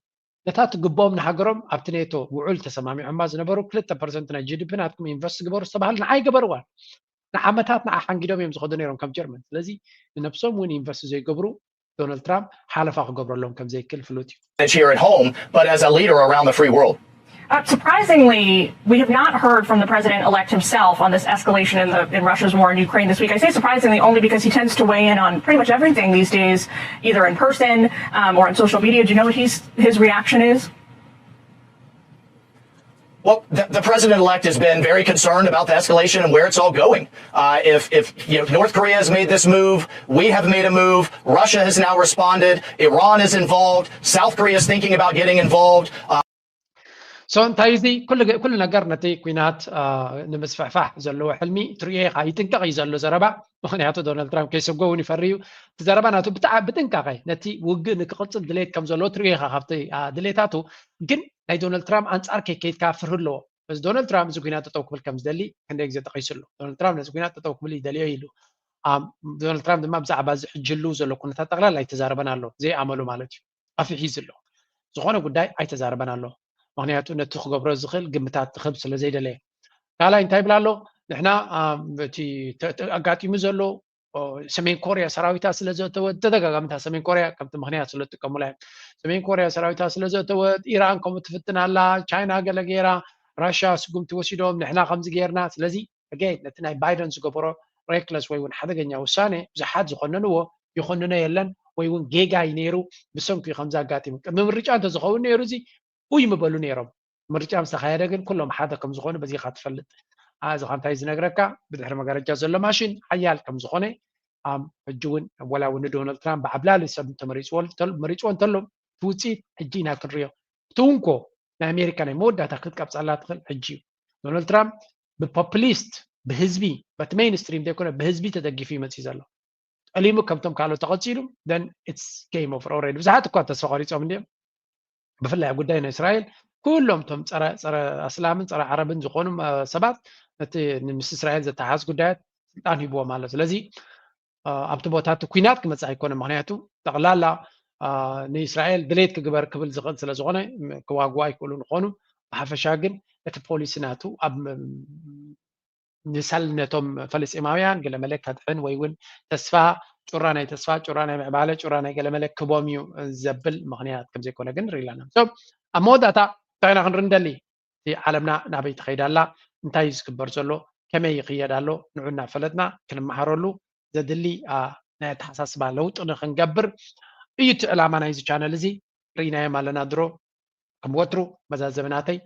ነታ ትግብኦም ንሃገሮም ኣብቲ ኔቶ ውዑል ተሰማሚዖማ ዝነበሩ ክልተ ፐርሰንት ናይ ጂዲፒ ናትኩም ኢንቨስት ግበሩ ዝተባሃሉ ንዓ ኣይገበርዋን። ንዓመታት ንዓ ሓንጊዶም እዮም ዝኸዱ ነይሮም ከም ጀርመን። ስለዚ ንነብሶም እውን ኢንቨስት ዘይገብሩ ዶናልድ ትራምፕ ሓለፋ ክገብረሎም ከም ዘይክእል ፍሉጥ እዩ። Here at home, but as a leader around the free world. Uh, surprisingly, we have not heard from the president-elect himself on this escalation in, the, in Russia's war in Ukraine this week. I say surprisingly only because he tends to weigh in on pretty much everything these days, either in person um, or on social media. Do you know what he's, his reaction is? Well, the, the president-elect has been very concerned about the escalation and where it's all going. Uh, if if you know, North Korea has made this move, we have made a move. Russia has now responded. Iran is involved. South Korea is thinking about getting involved. Uh, so እንታይ እዚ ኩሉ ነገር ነቲ ኩናት ንምስፍሕፋሕ ዘለዎ ሕልሚ ትሪኦ ኢኻ። ይጥንቀቕ እዩ ዘሎ ዘረባ። ምክንያቱ ዶናልድ ትራምፕ ከይሰጎ እውን ይፈሪ እዩ። እቲ ዘረባ ናቱ ብጣዕ ብጥንቃቐ ነቲ ውግእ ንክቕፅል ድሌት ከም ዘለዎ ትሪኦ ኢኻ። ካብቲ ድሌታቱ ግን ናይ ዶናልድ ትራምፕ ኣንፃር ከይከይድካ ፍርህ ኣለዎ። በዚ ዶናልድ ትራምፕ እዚ ኩናት ጠጠው ክብል ከም ዝደሊ ክንደይ ግዜ ጠቒሱ ኣሎ። ዶናልድ ትራምፕ ነዚ ኩናት ጠጠው ክብል ይደልዮ ኢሉ። ዶናልድ ትራምፕ ድማ ብዛዕባ እዚ ሕጂ ህልው ዘሎ ኩነታት ጠቕላላ ኣይተዛረበን ኣሎ። ዘይኣመሉ ማለት እዩ። ኣፍሒዙ ኣሎ። ዝኾነ ጉዳይ ኣይተዛረበን ኣሎ። ምክንያቱ ነቲ ክገብሮ ዝኽእል ግምታት ክህብ ስለ ዘይደለየ። ካልኣይ እንታይ ይብል ኣሎ? ንሕና እቲ ኣጋጢሙ ዘሎ ሰሜን ኮርያ ሰራዊታ ስለ ዘእተወት ተደጋጋሚ እታ ሰሜን ኮርያ ከምቲ ምክንያት ስለ ዝጥቀሙላ እዮም። ሰሜን ኮርያ ሰራዊታ ስለ ዘእተወት ኢራን ከምኡ ትፍትን ኣላ፣ ቻይና ገለ ገይራ፣ ራሽያ ስጉምቲ ወሲዶም፣ ንሕና ከምዚ ገይርና። ስለዚ ኣገይን ነቲ ናይ ባይደን ዝገበሮ ሬክለስ ወይ እውን ሓደገኛ ውሳነ ብዙሓት ዝኮነንዎ ይኮንኖ የለን። ወይ እውን ጌጋ እዩ ነይሩ፣ ብሰንኩ እዩ ከምዚ ኣጋጢሙ። ቅድሚ ምርጫ እንተዝኸውን ነይሩ እዚ ኡይ ምበሉ ነይሮም። ምርጫ ምስ ተኻየደ ግን ኩሎም ሓደ ከም ዝኾኑ በዚኻ ትፈልጥ። እዚ ኸ እንታይ ዝነግረካ? ብድሕሪ መጋረጃ ዘሎ ማሽን ሓያል ከም ዝኾነ፣ ኣም፣ ሕጂ እውን ወላ እውን ንዶናልድ ትራምፕ ብዓብላሊ ሰብ እንተመሪፅዎ እንተሎ፣ መሪፅዎ እንተሎ፣ እቲ ውፅኢት ሕጂ ኢና ክንሪኦ። እቲ እውን ኮ ናይ ኣሜሪካ ናይ መወዳእታ ክትቀብፀላ ትኽእል ሕጂ እዩ። ዶናልድ ትራምፕ ብፖፕሊስት፣ ብህዝቢ፣ በቲ ሜይንስትሪም ዘይኮነ ብህዝቢ ተደጊፉ ይመፅእ ዘሎ። ጠሊሙ ከምቶም ካልኦት ተቐፂሉ፣ then it's game over already። ብዙሓት እኳ ተስፋ ቆሪፆም እንዲዮም። ብፍላይ ኣብ ጉዳይ ናይ እስራኤል ኩሎም እቶም ፀረ፣ ፀረ ኣስላምን ፀረ ዓረብን ዝኾኑ፣ እ፣ ሰባት ነቲ ምስ እስራኤል ዘተሓዝ ጉዳያት ስልጣን ሂብዎም ኣሎ። ስለዚ፣ እ፣ ኣብቲ ቦታ እቲ ኩናት ክመፅእ ኣይኮነ። ምኽንያቱ ጠቕላላ፣ እ፣ ንእስራኤል ድሌት ክግበር ክብል ዝኽእል ስለ ዝኾነ፣ ም-፣ ክዋግኡ ኣይክእሉን ይኾኑ። ብሓፈሻ ግን እቲ ፖሊሲ ናቱ ኣብ ም-፣ ንሳል ነቶም ፈለስጢማውያን ገለ መለ ከድሕን ወይ እውን ተስፋ፣ ጩራ ናይ ተስፋ፣ ጩራ ናይ ምዕባለ፣ ጩራ ናይ ገለ መለ ክቦም እዩ ዘብል ምኽንያት ከም ዘይኮነ ግን ንርኢ ኣለና። So፣ ኣብ መወዳእታ እንታይ ኢና ክንርኢ እንደሊ? እቲ ዓለምና ናበይ ትኸይድ ኣላ? እንታይ እዩ ዝግበር ዘሎ? ከመይ ይኽየድ ኣሎ? ንዑ እናፈለጥና ክንመሃረሉ ዘድሊ፣ አ፣ ናይ ኣተሓሳስባ ለውጢ ንኽንገብር እዩ እቲ ዕላማ ናይዚ ቻነል እዚ። ርኢናዮም ኣለና ድሮ። ከም ወትሩ መዛዘሚ ናተይ፣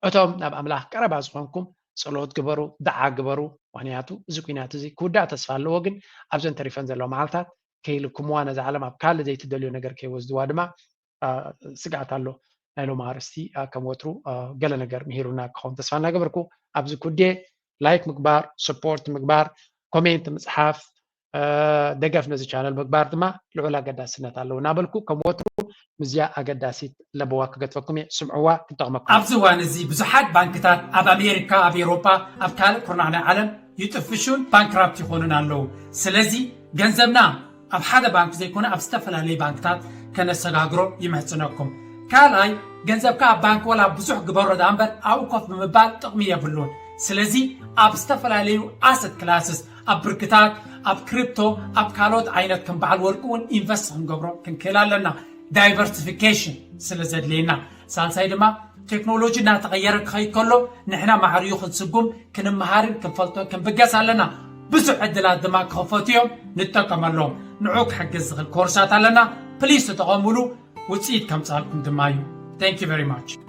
እቶም ናብ ኣምላኽ ቀረባ ዝኾንኩም ጸሎት ግበሩ፣ ደዓ ግበሩ። ምኽንያቱ እዚ ኲናት እዚ ክውዳእ ተስፋ ኣለዎ፣ ግን ኣብዘን ተሪፈን ዘለዋ መዓልታት ከይልክምዋ ነዛ ዓለም ኣብ ካልእ ዘይትደልዮ ነገር ከይወስድዋ ድማ፣ አ፣ ስግኣት ኣሎ። ናይ ሎሚ ኣርእስቲ፣ አ፣ ከም ወትሩ፣ አ፣ ገለ ነገር ምሂሩና ክኸውን ተስፋ እናገበርኩ ኣብዚ ኩዴ ላይክ ምግባር፣ ሰፖርት ምግባር፣ ኮሜንት ምጽሓፍ፣ እ፣ ደገፍ ነዚ ቻነል ምግባር ድማ ልዑል ኣገዳስነት ኣለዎ እናበልኩ፣ ከም ወትሩ ምስዚኣ ኣገዳሲት ለበዋ ክገድፈኩም እየ። ስምዕዋ፣ ክጠቕመኩም። ኣብዚ እዋን እዚ ብዙሓት ባንክታት ኣብ ኣሜሪካ፣ ኣብ ኤውሮጳ፣ ኣብ ካልእ ኩርናዕ ናይ ዓለም ይጥፍሹን ባንክራፕት ይኾኑን ኣለዉ። ስለዚ ገንዘብና ኣብ ሓደ ባንክ ዘይኮነ ኣብ ዝተፈላለዩ ባንክታት ከነሰጋግሮ ይምሕጽነኩም። ካልኣይ፣ ገንዘብካ ኣብ ባንክ ወላ ብዙሕ ግበሮ ደኣ እምበር ኣብኡ ኮፍ ብምባል ጥቕሚ የብሉን። ስለዚ ኣብ ዝተፈላለዩ ኣሰት ክላስስ፣ ኣብ ብርክታት፣ ኣብ ክሪፕቶ፣ ኣብ ካልኦት ዓይነት ከም በዓል ወርቂ እውን ኢንቨስት ክንገብሮ ክንክእል ኣለና። ዳይቨርሲፊኬሽን ስለ ዘድልየና። ሳልሳይ ድማ ቴክኖሎጂ እናተቐየረ ክኸይድ ከሎ ንሕና ማዕርዩ ክንስጉም፣ ክንመሃርን ክንፈልጦን ክንብገስ ኣለና። ብዙሕ ዕድላት ድማ ክኸፈቱ እዮም፣ ንጠቀመሎም። ንዑ ክሕግዝ ዝኽእል ኮርሳት ኣለና። ፕሊዝ ተጠቐሙሉ፣ ውፅኢት ከምፅኣልኩም ድማ እዩ። Thank you very much።